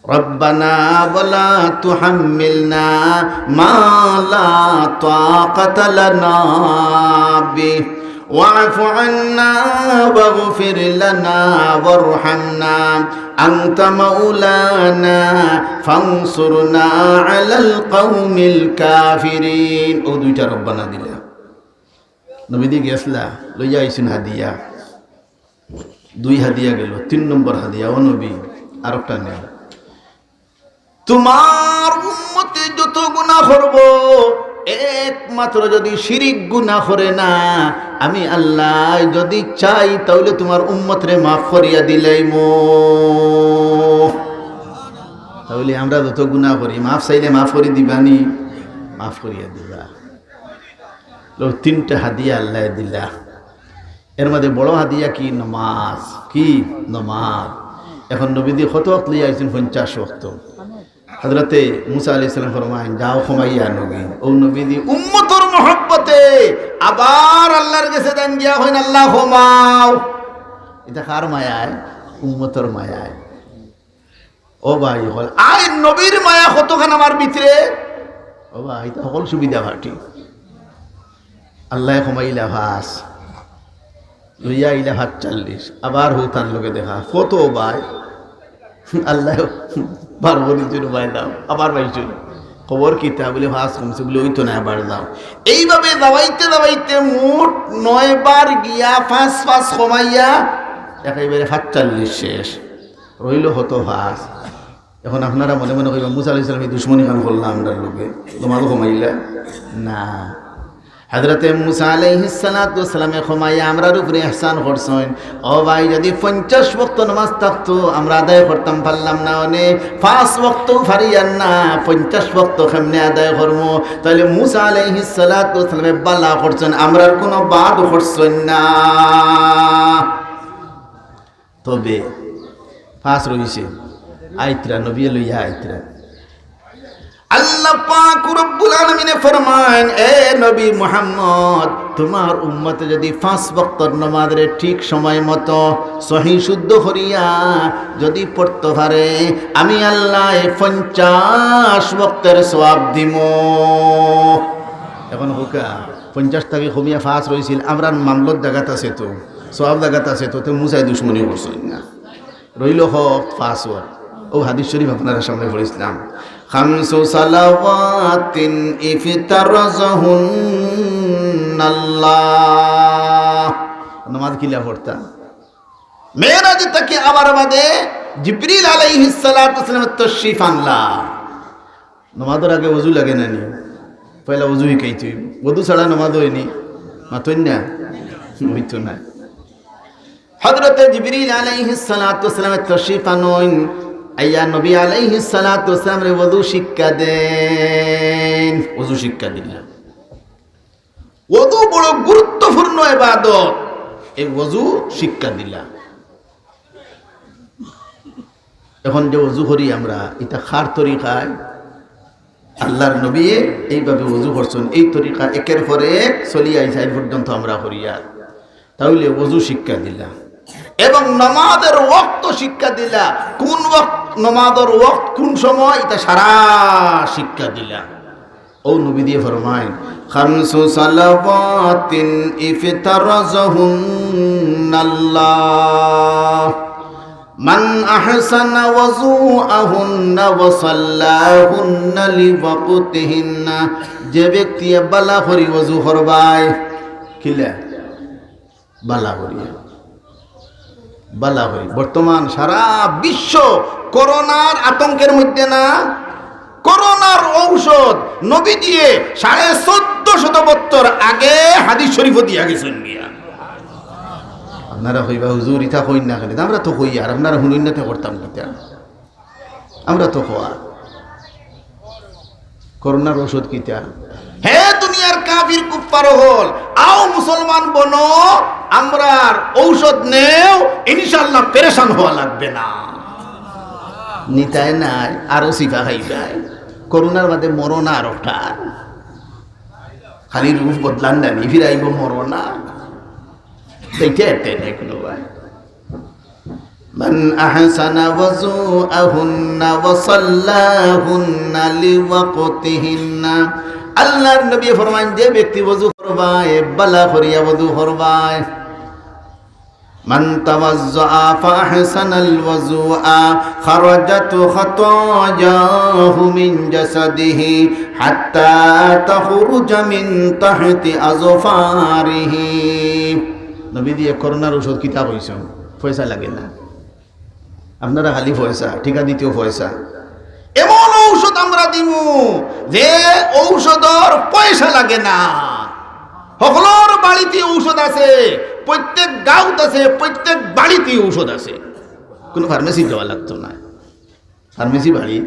ربنا ولا تحملنا ما لا طاقة لنا به واعف عنا واغفر لنا وارحمنا أنت مولانا فانصرنا على القوم الكافرين। ও দুইটা রব্বানা দিলা। নবীজি গেছলা, লইয়া আইছইন হাদিয়া। দুই হাদিয়া গেল, তিন নম্বর হাদিয়া, ও নবী, আরোকটা নেও। তুমার উম্মতে যত গুনা করবো, একমাত্র যদি শিরিক গুনা করে না, আমি আল্লায় যদি চাই, তাইলে তুমার উম্মতরে মাফ করিয়া দিলাইমু। তাইলে আমরা যত গুনা করি, মাফ চাইলে মাফ করি দিবানি? মাফ করিয়া দিবা। লো, তিনটা হাদিয়া আল্লায় দিলা। এর মাঝে বড় হাদিয়া কি? নমাজ। কি? নমাজ। এখন নবীজি কত ওয়াক্ত লইয়া আইছইন? পঞ্চাশ ওয়াক্ত। হযরতে মুসা আলাইহিস সালাম ফরমাইন, "যাও, ক্ষমাইয়া আনোগি।" ও নবীজি উম্মতর মহব্বতে আবার আল্লার গেছে যাইন গিয়া কইন, "আল্লাহ, ক্ষমাও।" ইটা কার মায়ায়? উম্মতর মায়ায়। ও ভাই, হকল আয় নবীর মায়া কতখান আমার ভিতরে। ও ভাই, ইতা হকল সুবিধা পাটি। আল্লায় ক্ষমাইলা পাঁচ, লইয়া আইলা পাঁচচল্লিশ, আবার হউ তান লগে দেখা। কত ভাই? আল্লায় বারো দিন জন্য ভাই দাও, আবার পাইছইন। খবর কিতা? বলে, "পাঁচ কমছে।" বলে, "ওই তো না, আবার দাও।" এইভাবে দাবাইতে দাবাইতে মোট নয় বার গিয়া পাঁচ পাঁচ কমাইয়া একেবারে পাঁচচল্লিশ শেষ। রইল কত? পাঁচ। এখন আপনারা মনে মনে কইবা, "মুসা আলাইহিস সালামে দুশমনি খান করলা আমরার লগে, তোমারও কমাইলা না।" হযরতে মুসা আলাইহিস সালাতু ওয়াস সালামে কমাইয়া আমরার উপরে ইহসান করছইন। ও ভাই, যদি পঞ্চাশ ওয়াক্ত নামাজ থাকতো, আমরা আদায় করতাম পারলাম না, অনে পাঁচ ওয়াক্তও পারিয়ার না, পঞ্চাশ ওয়াক্ত কেমনে আদায় করমু? তাইলে মুসা আলাইহিস সালাতু ওয়াস সালামে বালা করছইন, আমরার কুনু বাদ করছইন না। তবে পাঁচ রইছে, আইতরা, নবী লইয়া আইতরা। আল্লাহ পাক রব্বুল আলামিনে ফরমাইন, "এ নবী মুহাম্মদ, তুমার উম্মতে যুদি পাঁচ ওয়াক্তর নামাজরে ঠিক সময় মতো সহি শুদ্ধ করিয়া যুদি পড়তো পারে, আমি আল্লায় পঞ্চাশ ওয়াক্তর সওয়াব দিমু।" এখন কউক্কা, পঞ্চাশ থাকি কমিয়া পাঁচ রইছিল, আমরার মামলত জাগাত আছে তো, সওয়াব জাগাত আছে তো, তে মুছায় দুশমনি করছইন না। রইল হক পাঁচ ওয়াক্ত। অউ হাদিস শরীফ আপনারার সামনে পড়ছিলাম, "খামসু সালাওয়াতিন ইফতারাজাহুন্নাল্লাহ।" নামাজ কিলা পড়তা? মেরাজ থাকি আবার বাদে জিবরিল আলাইহিস সালাতু ওয়াস সালাম তশরিফ আনলা। নামাজর আগে ওযু লাগে না নি? পয়লা ওযু হিকাইতে অইবো। ওযু ছাড়া নামাজ অয়নি? মাতইন না? অইতো না। হযরতে জিবরিল আলাইহিস সালাতু ওয়াস সালামে তশরিফ আনইন, আইয়া নবী আলাইহিস সালাতু ওয়াস সালামরে ওযু শিক্ষা দেইন, ওযু শিক্ষা দিলা। ওযু বড় গুরুত্বপূর্ণ ইবাদত, এই ওযু শিক্ষা দিলা। এখন যে ওযু করি আমরা, ইটা কার তরিকায়? আল্লাহর নবীয়ে এইভাবে ওযু করছইন, এই তরিকা একের পর এক চলিয়া আইছে, আইজ পর্যন্ত আমরা করিয়ার। তাইলে ওযু শিক্ষা দিলা এবং নামাজর ওয়াক্ত শিক্ষা দিলা, কুন ওয়াক্ত, নামাজর ওয়াক্ত কুন সময়, ইটা সারা শিক্ষা দিলা। অউ নবী দিয়ে ফরমাইন, "খামসু সালাওয়াতিন ইফতারাজাহুন্নাল্লাহ, মান আহসানা ওয়াজুআহুন্না ওয়া সাল্লাহুন্না লিওয়াক্তিহিন্না।" যে ব্যক্তি বালা করি ওযু করবায়, কিলা? বালা করি, বালা করি। বর্তমান সারা বিশ্ব করোনার আতঙ্কের মধ্যে না, করোনার ঔষধ নবী দিয়ে সাড়ে চোদ্দ শত বছর আগে হাদিস শরীফ দিয়া গেছইন গিয়া। আপনারা কইবা, "হুজুর, ইতা কইন না কেনে?" আমরা তো কইয়ার, আপনারা হুনইন না তে করতাম কিতা? আমরা তো কওয়া। করোনার ঔষধ কিতা? হে দুনিয়ার কাফির কুফফার অকল, আও মুসলমান বনো, আমরার ঔষধ নেও, ইনশাআল্লাহ পেরেশান হওয়া লাগবে না। নিতায় নাই, আরো সিফা খাইবায়। করোনার বাদে মরোনা আরোকটা। খালি রূপ বদলান না নি, ফিরাইবো মরোনা। দেখতে এতে নেই কোনো ভাই। মান আহসানা ওয়াজুআহুন্না ওয়া সাল্লাহুন্না লিওয়াক্তিহিন্না। আল্লাহর নবী ফরমাইন, যে ব্যক্তি ওযু করবায়, বালা করিয়া ওযু করবায়। মান তাওয়াজ্জাআ ফাআহসানাল ওয়াজুআ খারাজাত খাতায়াহু মিন জাসাদিহি হাত্তা তাখরুজা মিন তাহতি আযফারিহি। নবী দিয়ে করোনার ঔষধ কিতা কইছইন? পয়সা লাগে না। আপনারা খালি পয়সা, টিকা দিতেও পয়সা। এমন ঔষধ আমরা দিমু, যে ঔষধর পয়সা লাগে না। হকলর বাড়িতে ঔষধ আছে, প্রত্যেক গাঁওত আছে, প্রত্যেক বাড়িতে ঔষধ আছে। কোনো ফার্মেসি যাওয়া লাগতো না। ফার্মেসি বাড়ি,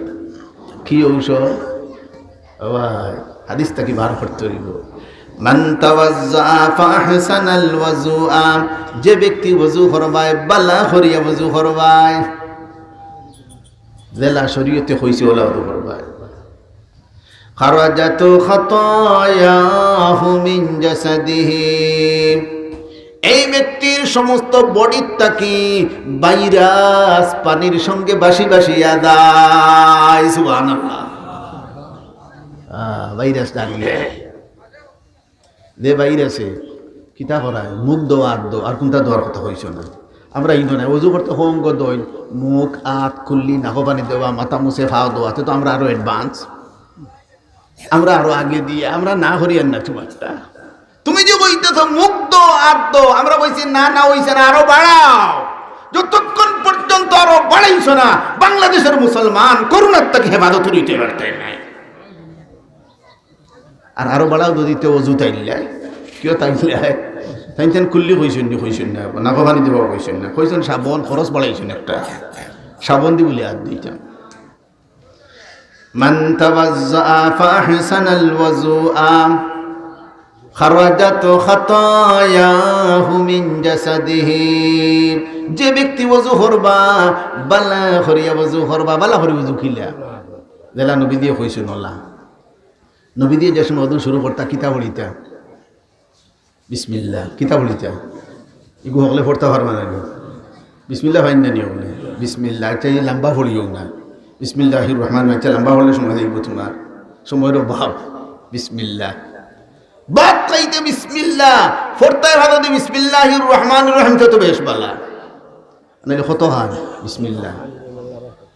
কি ঔষধ? ও ভাই, হাদিস থাকি বার করতে অইবো। মান তাওয়াজ্জা ফাআহসানাল ওয়াজুআ, যে ব্যক্তি ওযু করবায়, বালা করিয়া ওযু করবায়, যেলা শরীয়তে কইছে ওলা ওযু করবায়। খারাজাত খাতায়াহু মিন জাসাদিহি, এই ব্যক্তির সমস্ত বডির থাকি ভাইরাস পানির সঙ্গে ভাসি ভাসিয়া যায়। সুবহানাল্লাহ। আহ, ভাইরাস দাঁড়িয়ে। যে ভাইরাসে কিতা করায়? মুখ ধোয়া, আত ধোয়া, আর কুনটা ধোয়ার কথা কইছো না। আমরা ইনো নাই, ওযু করতে হঙ্গ দইন, মুখ, আত, কুল্লি, নাকো পানি দেওয়া, মাথা মুছে, ফাও ধোয়া, তে তো আমরা আরো অ্যাডভান্স। আমরা আরো আগে দিয়ে, আমরা না করি আর না তোমারটা। তুমি যে কইতেছো মুখ ধো, আত ধো, আমরা কইছি না, না, অইছে না, আরো বাড়াও। যতক্ষণ পর্যন্ত আরো বাড়াইছো না, বাংলাদেশের মুসলমান করোনার থাকি হেফাজত অইতে পারতে নাই। আর আরো বাড়াও যদি তে ওযু তাইলে, কিও তাইলে, তাইন তাইন কুল্লি কইছইন নি, কইছইন না, নাকো পানি দিবা কইছইন না, কইছইন সাবন, খরচ বাড়াইছইন একটা, সাবন দি বলে আত দিতাম। মান তাওয়াজ্জা ফাআহসানাল ওয়াজুআ খারাজাত খাতায়াহু মিন জাসাদিহি। যে ব্যক্তি ওযু করবা, বালা করিয়া ওযু করবা, বালা করি ওযু কিলা? যেলা নবীজিয়ে কইছইন অলা। নবীজিয়ে যে সময় ওযু শুরু করতা, কিতা পড়িতা? বিসমিল্লাহ। কিতা পড়িতা? ইগু হকলে পড়তা পারবা না নি? বিসমিল্লাহ পাইন না নি হকলে? বিসমিল্লাহ। আচ্ছা, ই লম্বা পড়িও না। বিসমিল্লাহির রহমানির রহিম। আচ্ছা, লম্বা পড়লে সময় যাইবো তুমার। সময়র অভাব। বিসমিল্লাহ। ভাত খাইতে বিসমিল্লাহ, ফড়তায় ভাত দি বিসমিল্লাহির রহমানির রহিম তো বেশ বালা। নাইলে কত খান বিসমিল্লাহ।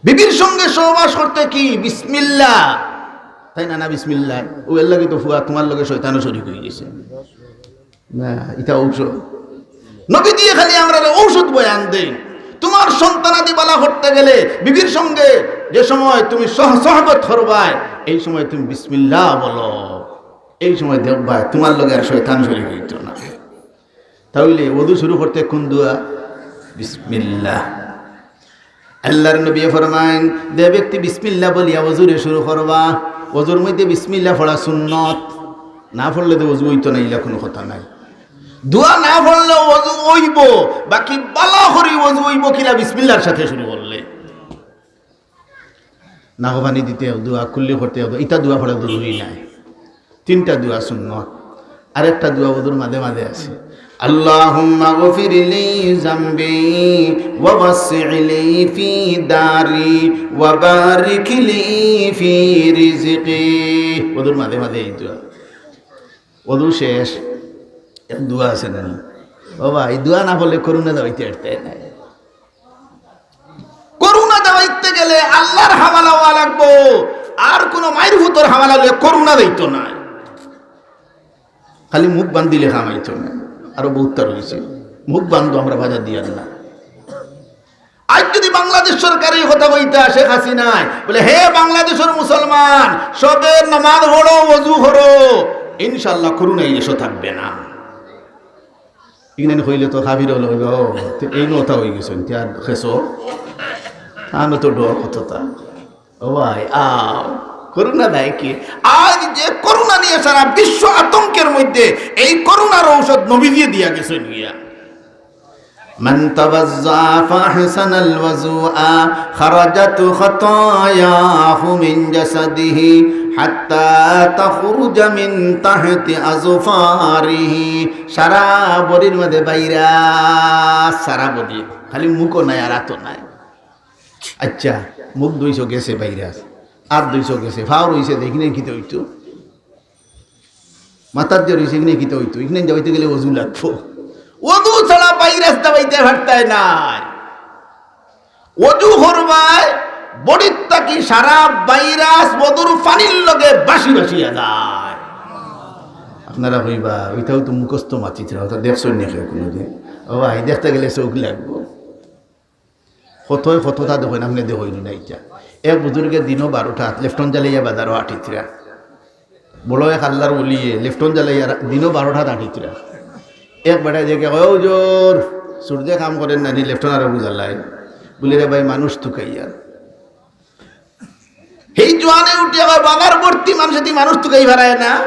বিবির সঙ্গে সহবাস করতে কি বিসমিল্লাহ? তাই না, না বিসমিল্লাহ? ও এর লাগি তো ফুয়া তুমার লগে শয়তানও শরিক অই গেছে। না, ইটা ঔষধ। নবীজিয়ে খালি আমরারে ঔষধ বয়ান দেইন। তুমার সন্তানাদি বালা করতে গেলে বিবির সঙ্গে যে সময় তুমি সহ-, সহবত করবায়, এই সময় তুমি বিসমিল্লাহ বলো। এই সময় দেখবায় তুমার লগে আর শয়তান শরিক অইতো না। তাইলে ওযু শুরু করতে কোন দোয়া? বিসমিল্লাহ। আল্লাহর নবীয়ে ফরমাইন, যে ব্যক্তি বিসমিল্লাহ বলিয়া ওযুরে শুরু করবা, ওযুর মধ্যে বিসমিল্লাহ পড়া সুন্নত, না পড়লে তো ওযু অইতো না, ইলা কুনু কথা নাই। দোয়া না পড়লে ওযু অইবো, বাকি বালা করি ওযু অইবো কিলা বিসমিল্লাহর সাথে শুরু করলে। নাক পানি দিতে এক দোয়া, কুল্লি করতে এক দোয়া, ইতা দোয়া পড়া জরুরি নাই। তিনটা দোয়া সুন্নত, আরেকটা দোয়া ওযুর মাঝে মাঝে আছে, আল্লাহুম্মাগফিরলি যামবি ওয়াওয়াসসি'লি ফি দারি ওয়াবারিক লি ফি রিজকি। ওযুর মাঝে মাঝে এই দোয়া। ওযু শেষ, এক দোয়া আছে না? ও ভাই, এই দোয়া না পড়লে করোনা যাইতে পারতে নাই। করোনা দাবাইতে গেলে আল্লাহর হাওয়ালা অওয়া লাগবো, আর কোনো মাইর ফুতর হাওয়ালা লইয়া করোনা যাইতো নায়। খালি মুখ বান্ধিলে কাম অইতো নায়, আরো বউততা রইছে। মুখ বান্ধো, আমরা বাধা দিয়ার না। আইজ যদি বাংলাদেশ সরকার এই কথা কইতা, শেখ হাসিনায় বলে, হে বাংলাদেশর মুসলমান, সবে নমাজ পড়ো, ওযু করো, ইনশাআল্লাহ করোনা এই দেশো থাকবে না। ইখান কইলে তো কাফির অকলে কইবা, ও, তে এইন অতা অই গেছইন, তে আর খেছো? আনো তো ডর কততা। ও ভাই, আও, করোনা নাই কি? আইজ যে করোনা নিয়া সারা বিশ্ব আতঙ্কের মধ্যে, এই করোনার ঔষধ নবীজিয়ে দিয়া গেছইন গিয়া। من توضأ فأحسن الوضوء خرجت خطاياه من جسده حتى تخرج من تحت أظفاره। সারা বডির মধ্যে ভাইরাস, সারা বডি, খালি মুখো নাই আর আতো নাই। আচ্ছা, মুখ ধইছো, গেছে ভাইরাস, আত ধইছো, গেছে, পাও রইছে, দেখি নাই কিতা অইতো? মাথাত যে রইছে, ইখানে কিতা অইতো? ইখানে যাইতে গেলে ওযু লাগবো। ওযু ছাড়া ভাইরাস দাবাইতে পারতায় নায়। ওযু করবায়, বডির থাকি সারা ভাইরাস ওযুর পানির লগে ভাসি ভাসিয়া যায়। আপনারা কইবা, ওইটাও তো মুখস্থ মাতিতরা, ওটা দেখছইন নি কেউ কোনোদিন? ও ভাই, দেখতে গেলে চউখ লাগবো। কতয় কততা দেখইন, আপনে দেখইন না ইটা। এক বুজুর্গে দিনো বারোটাত লেফটন জ্বালাইয়া বাজারো আটিতরা। বড় এক আল্লার ওলিয়ে লেফটন জ্বালাইয়া রা-, দিনো বারোটাত আটিতরা। এক বেটায় দেখে কয়, "ও হুজুর, সূর্যে কাম করের না নি, লেফটন আরো জ্বালাইন।" বুলে, "রে ভাই, মানুষ তুকাইয়ার।" হেই জোয়ানে উঠিয়া কয়, "বাজার ভর্তি মানুষেদি মানুষ তুকাই ফারায় না।"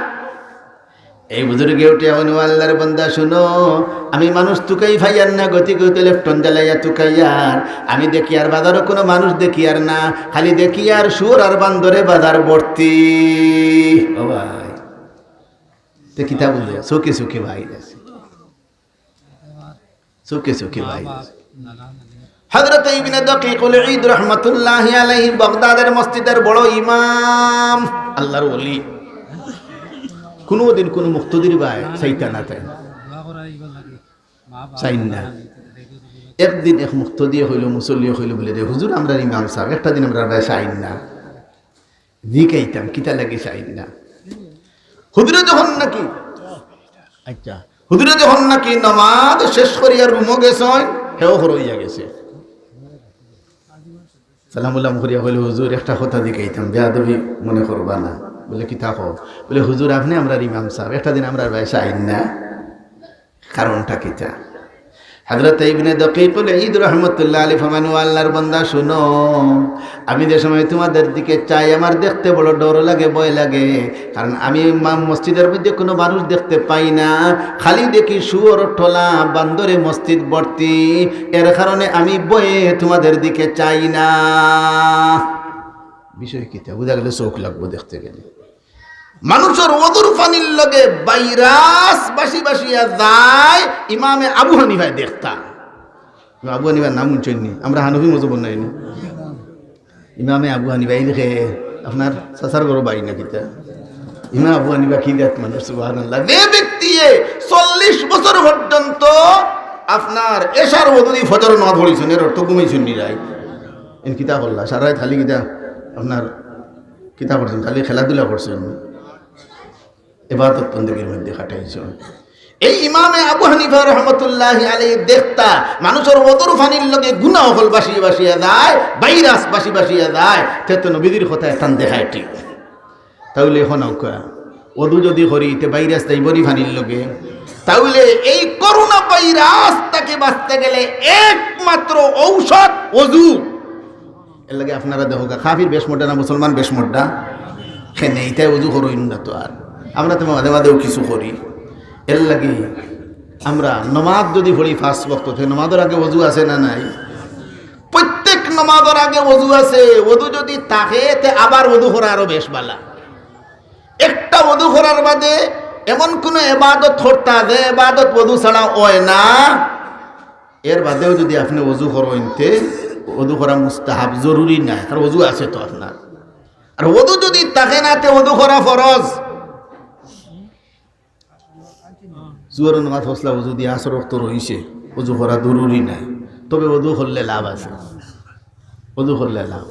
এই বুজুর্গে উঠিয়া কইন, "ও আল্লার বান্দা, শুনো, আমি মানুষ তুকাই ফাইয়ার না, গতিকে তো লেফটন জ্বালাইয়া তুকাইয়ার। আমি দেখিয়ার বাজারো কোনো মানুষ দেখিয়ার না, খালি দেখিয়ার শুয়োর আর বান্দরে বাজার ভর্তি।" ও ভাই, তে কিতা বুলে? চউখে চউখে ভাইরাস। চউখে চউখে ভাইরাস। হযরত ইবনে দাকিকুল ঈদ রহমাতুল্লাহি আলাইহি, বাগদাদের মসজিদের বড় ইমাম, আল্লার ওলি। কোনোদিন কোনো মুক্তাদির বায় চাইতা না তাইন। চাইন না। একদিন এক মুক্তাদিয়ে কইলো, মুসল্লিয়ে কইলো বুলে, "রে হুজুর, আমরার ইমাম সাব, একটা দিন আমরার বায় চাইন না।" জিকাইতাম, "কিতা লাগি চাইন না?" হুজুরে যখন নাকি, আচ্ছা, হুজুরে যখন নাকি নামাজ শেষ করিয়া রুমো গেছইন, হেও হরইয়া গেছে। সালাম উলাম করিয়া কইলো, "হুজুর, একটা কথা জিকাইতাম, বেয়াদবি মনে করবা না।" বুলে, "কিতা কও?" বুলে, "হুজুর, আপনে আমরার ইমাম সাব, একটা দিন আমরার বায় চাইন না, কারণটা কিতা?" হযরত ইবনে দকিকুল ঈদ রহমতুল্লাহ আলাইহি ফরমান, "ও আল্লাহর বান্দা, শুনো, আমি যে সময় তোমাদের দিকে চাই, আমার দেখতে বড় ডর লাগে, ভয় লাগে, কারণ আমি মা-, মসজিদের মধ্যে কোনো মানুষ দেখতে পাই না, খালি দেখি শুয়োর, ঠোলা, বান্দরে মসজিদ ভর্তি, এর কারণে আমি ভয়ে তোমাদের দিকে চাই না।" বিষয় কিতা? বুঝা গেল, চোখ লাগবো দেখতে গেলে। মানুষর অজুর পানির লগে ভাইরাস বাসি বাসিয়া যায়, ইমামে আবু হানিফায় দেখতা। ইমাম আবু হানিফার নাম শুনছইন নি? আমরা হানফি মজহব নাইনি? ইমামে আবু হানিফা, এই দেখে আপনার চাচার ঘরর ভাই না কিতা? ইমাম আবু হানিফা কি জাত মানুষ, সুবহানাল্লাহ। যে ব্যক্তিয়ে চল্লিশ বছর পর্যন্ত আপনার এশার অজু দি ফজর নামাজ পড়ছইন, এর অর্থ ঘুমাইছইন নি রাইত? এন কিতা করলা? সারা রাইত খালি কিতা আপনার কিতা করছইন? খালি খেলাধুলা করছইন, ইবাদত বন্দেগীর মধ্যে কাটাইছইন। এই ইমামে আবু হানিফা রহমতুল্লাহ আলাইহি দেখতা, মানুষর অজুর পানির লগে গুনা অকল বাসি বাসিয়া যায়, ভাইরাস বাসি বাসিয়া যায়, তে তো নবীজির কথা এখান দেখায় ঠিক। তাইলে এখন নৌকা, অজু যদি করি, তে ভাইরাস যাইবো নি পানির লগে? তাইলে এই করোনা ভাইরাস থাকি বাঁচতে গেলে একমাত্র ঔষধ অজু। এর লাগি আপনারা দেখো, কাফির বেশ মোটা না মুসলমান বেশ মোটা? কেনে, ইতায় অজু করইন না তো আর। আমরা তো মাঝে মাঝেও কিছু করি। এর লাগি আমরা নমাজ যদি পড়ি পাঁচ ওয়াক্ত, তে নমাজর আগে অজু আছে না নাই? প্রত্যেক নমাজর আগে অজু আছে। অজু যদি থাকে, তে আবার অজু করা আরো বেশ বালা। একটা অজু করার বাদে এমন কোনো এবাদত করতা, যে এবাদত অজু ছাড়া হয় না, এর বাদেও যদি আপনে অজু করইন, তে অজু করা মুস্তাহাব, জরুরি নায়, কারণ অজু আছে তো আপনার। আর অজু যদি থাকে না, তে অজু করা ফরজ। জোহরর নামাজ পড়ছলা অজু দিয়া, আসর ওয়াক্ত রইছে, অজু করা জরুরি নায়, তবে অজু করলে লাভ আছে, অজু করলে লাভ।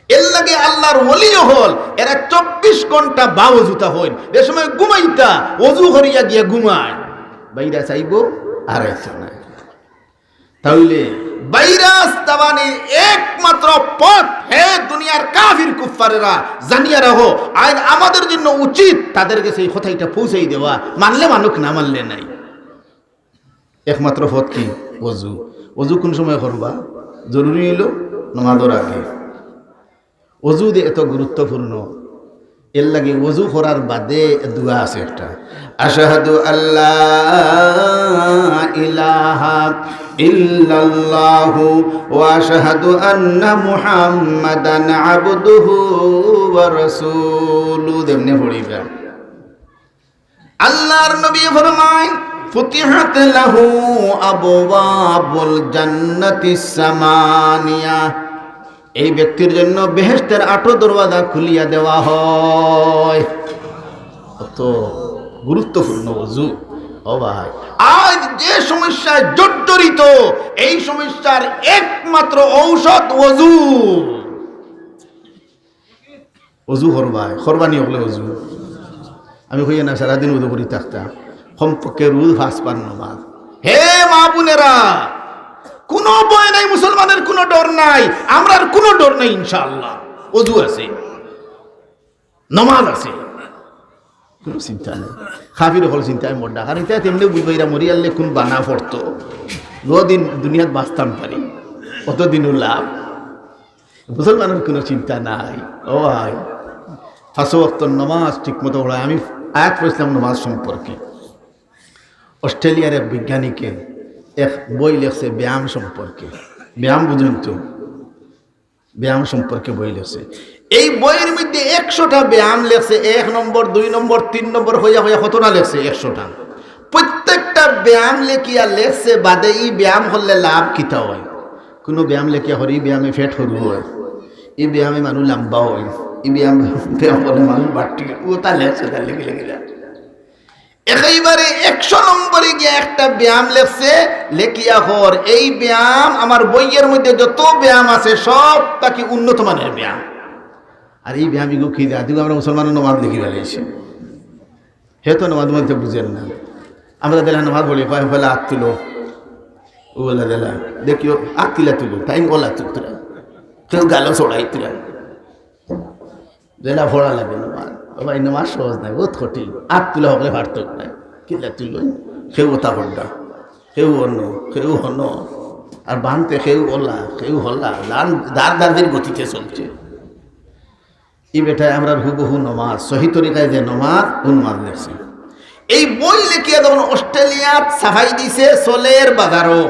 এর লাগি আল্লাহর ওলি অকল এরা চব্বিশ ঘন্টা বা অজুতা হইন, যে সময় ঘুমাইতা অজু করিয়া গিয়া ঘুমায়, বাইরে চাইবো আর আইতো না। তাইলে ভাইরাস দাবানির একমাত্র পথ, হে দুনিয়ার কাফির কুফফারেরা, জানিয়া রাখো, আইন আমাদের জন্য উচিত তাদের গেছে এই কথাটা পৌঁছাই দেওয়া, মানলে মানুক, না মানলে নাই। একমাত্র পথ কি? অজু। অজু কোন সময় করবা? জরুরি অইলো নমাজর আগে। অজু যে এত গুরুত্বপূর্ণ, এর লাগি অজু করার বাদে দোয়া আছে একটা, "আশহাদু আল্লা ইলাহা ইল্লাল্লাহু ওয়া আশহাদু আন্না মুহাম্মাদান আবদুহু ওয়া রাসূলুহু", যেমনে পড়িবা। আল্লাহর নবী ফরমাইন, "ফুতিহাত লাহু আবওয়াবুল জান্নাতিস সামানিয়া।" এই ব্যক্তির জন্য বেহেশতের আটো দরওয়াজা খুলিয়া দেওয়া হয়। কত গুরুত্বপূর্ণ অজু। ও ভাই, আজ যে সমস্যায় জর্জরিত, এই সমস্যার একমাত্র ঔষধ অজু। অজু করবায়, করবানি হকলে অজু। আমি কইয়া না, সারাদিন অজু করি থাকতা, কমপক্ষে রোজ পাঁচ বার নমাজ। হে মা বোনেরা, কোনো ভয় নাই, মুসলমানের কোনো ডর নাই, আমরার কোনো ডর নাই, ইনশাআল্লাহ। অজু আছে, নমাজ আছে, কোনো চিন্তা নাই। কাফির অকল চিন্তায় মররা, কারণ ইতা তেমনে বুঝবা, এরা মরিয়ারলে কোন বানা পড়তো, যতদিন দুনিয়াত বাঁচতাম পারি, অতদিনও লাভ। মুসলমানের কোনো চিন্তা নাই। ও ভাই, পাঁচ ওয়াক্ত নামাজ ঠিক মতো পড়ায়। আমি আয়াত পড়ছিলাম নামাজ সম্পর্কে, অস্ট্রেলিয়ার এক বিজ্ঞানীকে এক বই লেখছে ব্যায়াম সম্পর্কে। ব্যায়াম বুঝেন তো? ব্যায়াম সম্পর্কে বই লেখছে। এই বইর মধ্যে একশোটা ব্যায়াম লেখছে, এক নম্বর, দুই নম্বর, তিন নম্বর কইয়া কইয়া কতটা লেখছে, একশোটা। প্রত্যেকটা ব্যায়াম লেখিয়া লেখছে বাদে ই ব্যায়াম করলে লাভ কিতা হয়। কোনো ব্যায়াম লেখিয়া কর, ই ব্যায়ামে পেট সরু হয়, ই ব্যায়ামে মানুষ লম্বা হয়, ই ব্যায়াম, ব্যায়াম করলে মানুষ বাড়তি হয়। ও তা লেখছে, তা লেখি লেখি যায়। একেবারে একশো নম্বরে গিয়া একটা ব্যায়াম লেখছে, লেখিয়া কর, "এই ব্যায়াম আমার বইয়ের মধ্যে যত ব্যায়াম আছে সব থাকি উন্নত মানের ব্যায়াম।" আর এই ব্যায়াম ইগু কি জাত? ইগু আমরা মুসলমানের নমাজ লেখি ফেলাইছি। হে তো নমাজ মধ্যে বুঝেন না। আমরা দিলা নমাজ পড়ি, কয়, "পয়লা আত তুলো।" ও বলে দিলা, "দেখিও, আত কিলা তুলো।" তাই ওলা তুলতরা। কেউ গালো চড়াই তুলা। যেলা পড়া লাগে নমাজ। ও ভাই, নমাজ সহজ নাই, বহুত কঠিন। আত তুলা হকলে পারতো না। কিলা তুলো? কেউ ওটা পড়া। কেউ অন্য, কেউ হন, আর বানতে কেউ ওলা, কেউ হলা, দান দার দাদির গতিতে চলছে। ই বেটায় আমরার হুবহু নমাজ, সহি তরিকায় যে নমাজ, ও নমাজ লেখছে। এই বই লেখিয়া যখন অস্ট্রেলিয়াত ছাপাই দিছে, চলের বাজারো।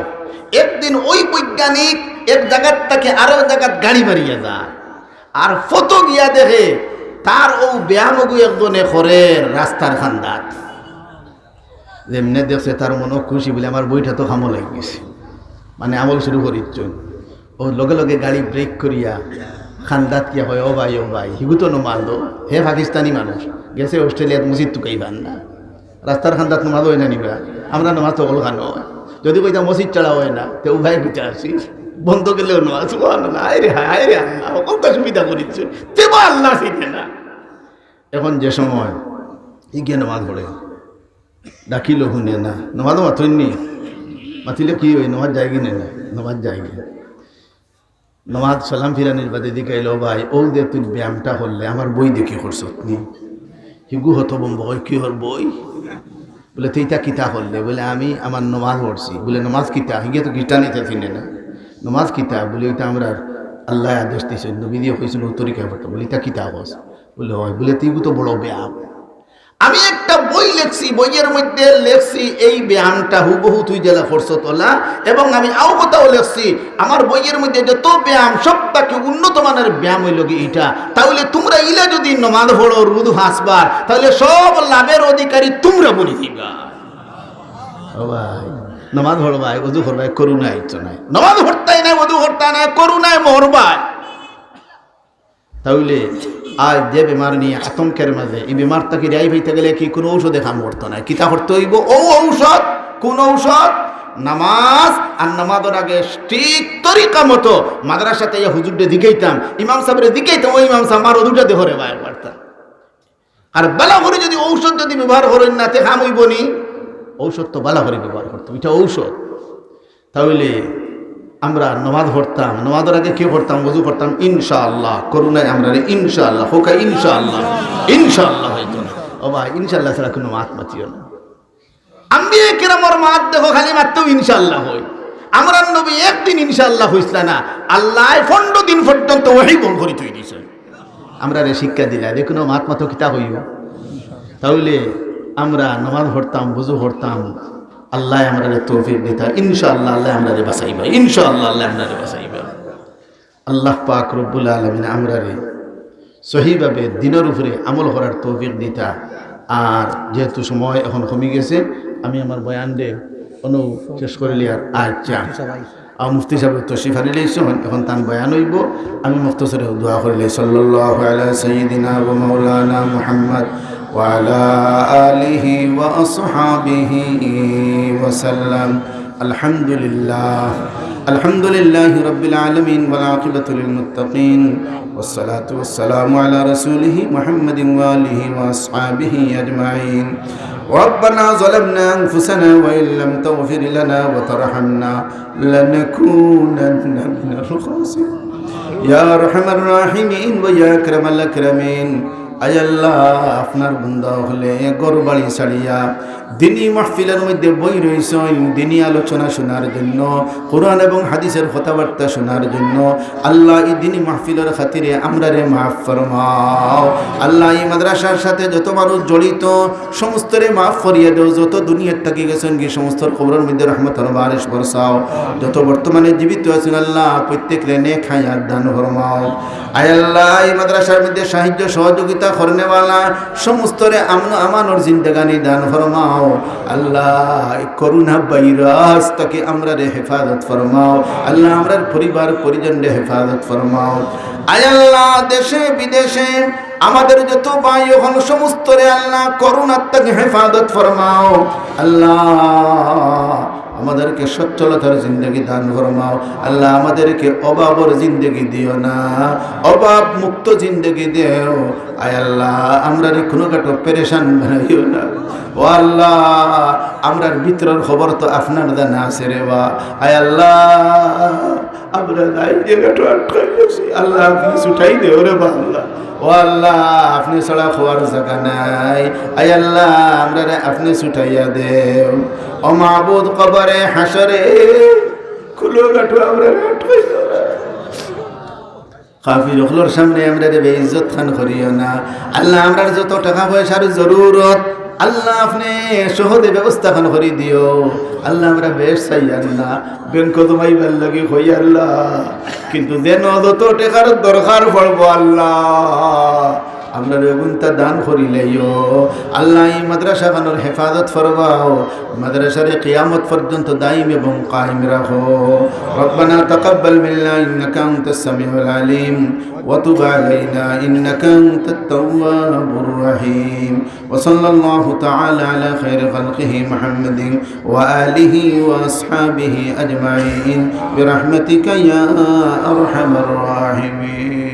একদিন ওই বৈজ্ঞানিক এক জাগাত থাকি আরো জাগাত গাড়ি মারিয়া যায়, আর ফটো গিয়া দেখে তার ও ব্যায়ামগু একজনে করের রাস্তার কান্দাত। যেমনে দেখছে তার মনো খুশি বলে, "আমার বইটা তো কামো লাগি গেছে, মানে আমল শুরু করিচ্ছইন।" ও লগে লগে গাড়ি ব্রেক করিয়া কান্দাত গিয়া কয়, "ও ভাই, ও ভাই, হিগু তো নমাজ দো, হে পাকিস্তানি মানুষ, গেছে অস্ট্রেলিয়াত মসজিদ তুকাইবার না, রাস্তার কান্দাত নমাজ অয় না নি বা, আমরা নমাজ তো অকল খানো অয়, যদি কইতা মসজিদ ছাড়া অয় না, তে ও ভাই বিচার আসিস, বন্ধ গেলেও নমাজ, সুবহানাল্লাহ, আয় রে হায়, আয় রে আল্লাহ, অকল তো সুবিধা করিচ্ছইন, তে বা আল্লাহ চিনে না।" এখন যে সময় ইগে নমাজ পড়ে, ডাকিলেও হুনে না, নমাজও মাতইন নি, মাতিলে কি অয়, নমাজ যায়গি নে না, নমাজ যায়গি। নমাজ সালাম ফিরানির বাদে জিকাইল, "ও ভাই, ও যে তুই ব্যায়ামটা করলে, আমার বই দেখি করছত নি?" হিগু হতভম্ব অয়, "কিওর বই?" বলে, "তুই ইতা কিতা করলে?" বলে, "আমি আমার নমাজ পড়ছি।" বলে, "নমাজ কিতা?" হিগে তো খ্রিস্টান, ইতা চিনে না। "নমাজ কিতা?" বলে, "ওইটা আমরা আল্লাহ আদেশ দিছে, নবীজিয়ে কইছিল ও তরিকায় পড়তে।" বলে, "ইতা কিতা কস?" বলে, "হয়।" বলে, "তুই তো বড় ব্যায়াম।" আমি একটা বই লেখছি, বইয়ের মধ্যে লেখছি এই ব্যায়ামটা হুবহু তুই যেলা করছত অলা, এবং আমি আও কথাও লেখছি, আমার বইয়ের মধ্যে যত ব্যায়াম সব থাকি উন্নত মানের ব্যায়াম অইল কি ইটা। তাহলে তোমরা ইলা যদি নমাজ পড়ো রোজ পাঁচবার, তাহলে সব লাভের অধিকারী তোমরা বনি দিবা। ও ভাই, নমাজ পড়বায়, অজু করবায়, করুণায় ইচ্ছা নাই। নমাজ পড়তায় নাই, অজু করতায় নাই, করুণায় মরবায়। তাইলে আজ যে বেমার নিয়া আতঙ্কের মাঝে, ই বেমার থাকি রেহাই পাইতে গেলে কি কোনো ঔষধে কাম করতো না? কিতা করতে অইবো? ও ঔষধ, কোন ঔষধ? নামাজ। আর নামাজর আগে ঠিক তরিকা মতো মাদ্রাসাত আইয়া হুজুররে জিকাইতাম, ইমাম সাবরে জিকাইতাম, "ও ইমাম সাব, আমার অজুটা দেখো রে ভাই, পারতাম।" আর বালা করি যদি ঔষধ যদি ব্যবহার করইন না, তে কাম অইবো নি? ঔষধ তো বালা করি ব্যবহার করতাম, ইটা ঔষধ। তাইলে আমরা নমাজ পড়তাম, নমাজর আগে কি করতাম? অজু করতাম, ইনশাআল্লাহ, করুণায় আমরারে ইনশাআল্লাহ, হোকা ইনশাআল্লাহ, ইনশাআল্লাহ অইতো না। ও ভাই, ইনশাআল্লাহ ছাড়া কোনো মাত মাতিও না। আম্বিয়া কেরামর মাত দেখো, খালি মাততেও ইনশাআল্লাহ অয়। আমরার নবী একদিন ইনশাআল্লাহ কইছলা না, আল্লায় পনরো দিন পর্যন্ত ওহী বন্ধ করি থই দিছে। আমরারে শিক্ষা দিলা, দেখো না, মাত মাতো কিতা কইও। তাইলে আমরা নমাজ পড়তাম, অজু করতাম, আল্লায় আমরারে তৌফিক দিতা, ইনশাআল্লাহ আল্লায় আমরারে বাঁচাইবা, ইনশাআল্লাহ আল্লায় আমরারে বাঁচাইবা। আল্লাহ পাক রব্বুল আলামিন আমরারে সহিভাবে দ্বীনর উপরে আমল করার তৌফিক দিতা। আর যেহেতু সময় এখন কমি গেছে, আমি আমার বয়ানরে অনো শেষ করিলিয়ার। আচ্ছা, আর মুফতি সাহেব তশরিফ আনিলাইছইন, এখন তান বয়ান অইবো। আমি মুখতসরে দোয়া করিলাই, সাল্লাল্লাহু আলা সাইয়্যিদিনা ওয়া মাওলানা মুহাম্মদ ওয়া আলা আলিহি ওয়া আসহাবিহি ওয়া সাল্লাম। আলহামদুলিল্লাহ। আলহামদুলিল্লাহি রাব্বিল আলামিন ওয়াল আকিবাতু লিল মুত্তাকিন। والصلاة والسلام على رسوله محمد وآله وأصحابه أجمعين. ربنا ظلمنا أنفسنا وإن لم تغفر لنا وترحمنا لنكونن من الخاسرين. يا أرحم الراحمين ويا أكرم الأكرمين. আয় আল্লাহ, আপনার বান্দা অকলে ঘর বাড়ি ছাড়িয়া দিনী মাহফিলর মধ্যে বই রইছইন, দিনী আলোচনা শোনার জন্য, কোরআন এবং হাদিসের কথাবার্তা শোনার জন্য। আল্লাহ, ই দিনী মাহফিলর খাতিরে আমরারে মাফ ফরমাও। আল্লাহ, ই মাদ্রাসার সাথে যত মানুষ জড়িত, সমস্তরে মাফ করিয়া দেও। যত দুনিয়ার থাকি গেছইন গি, সমস্তর কবরর মধ্যে রহমতর বারিশ বরসাও। যত বর্তমানে জীবিত আছইন, আল্লাহ, প্রত্যেকরে নেক হায়াত দান ফরমাও। আয় আল্লাহ, ই মাদ্রাসার মধ্যে সাহায্য সহযোগিতা করনেওয়ালা সমস্তরে আমন আমানর জিন্দেগানি দান ফরমাও। আল্লাহ, এই করোনা ভাইরাস থাকি আমরারে হেফাজত ফরমাও। আল্লাহ, আমরার পরিবার পরিজনরে হেফাজত ফরমাও। আয় আল্লাহ, দেশে বিদেশে আমাদের যত ভাই অকল সমস্তরে আল্লাহ করোনার থাকি হেফাজত ফরমাও। আল্লাহ, আমাদেরকে সচ্ছলতার জিন্দেগি দান ফরমাও। আল্লাহ, আমাদেরকে অভাবর জিন্দেগি দিও না, অভাব মুক্ত জিন্দেগি দেও। আয় আল্লাহ, আমরারে কোনো কাটো পেরেশান বানাইও না। ও আল্লাহ, আমরার ভিতরর খবর তো আপনার জানা আছে রে বা। আয় আল্লাহ, আমরা যাই জাগাটো আটকাই গেছি, আল্লাহ, আপনি ছুটাই দেও রে বা আল্লাহ। ও আল্লাহ, আপনে ছাড়া খোয়ার জাগা নাই। আয় আল্লাহ, আমরারে আপনে ছুটাইয়া দেও। ও মাবুদ, কবরে হাশরে কুলো গাটো আমরারে আটকাইও না। কাফির অকলর সামনে আমরারে বেইজ্জত খান করিও না। আল্লাহ, আমরার যত টেকা পয়সার জরুরত, আল্লাহ, আপনে সহজে ব্যবস্থা খান করি দিও। আল্লাহ, আমরা বেশ চাইয়ার না, ব্যাংকো জমাইবার লাগি কই আল্লাহ, কিন্তু যেন যত টেকার দরকার পড়বো আল্লাহ, আমরারে অগুনতা দান করিলাইও। আল্লাহ, এই মাদ্রাসা খানর হেফাজত ফরমাও, মাদ্রাসারে কিয়ামত পর্যন্ত দায়িম এবং কায়েম রাখো। ربنا تقبل منا إنك أنت السميع العليم وتب علينا إنك أنت التواب الرحيم. وصلى الله تعالى على خير خلقه محمد وآله وأصحابه أجمعين برحمتك يا أرحم الراحمين.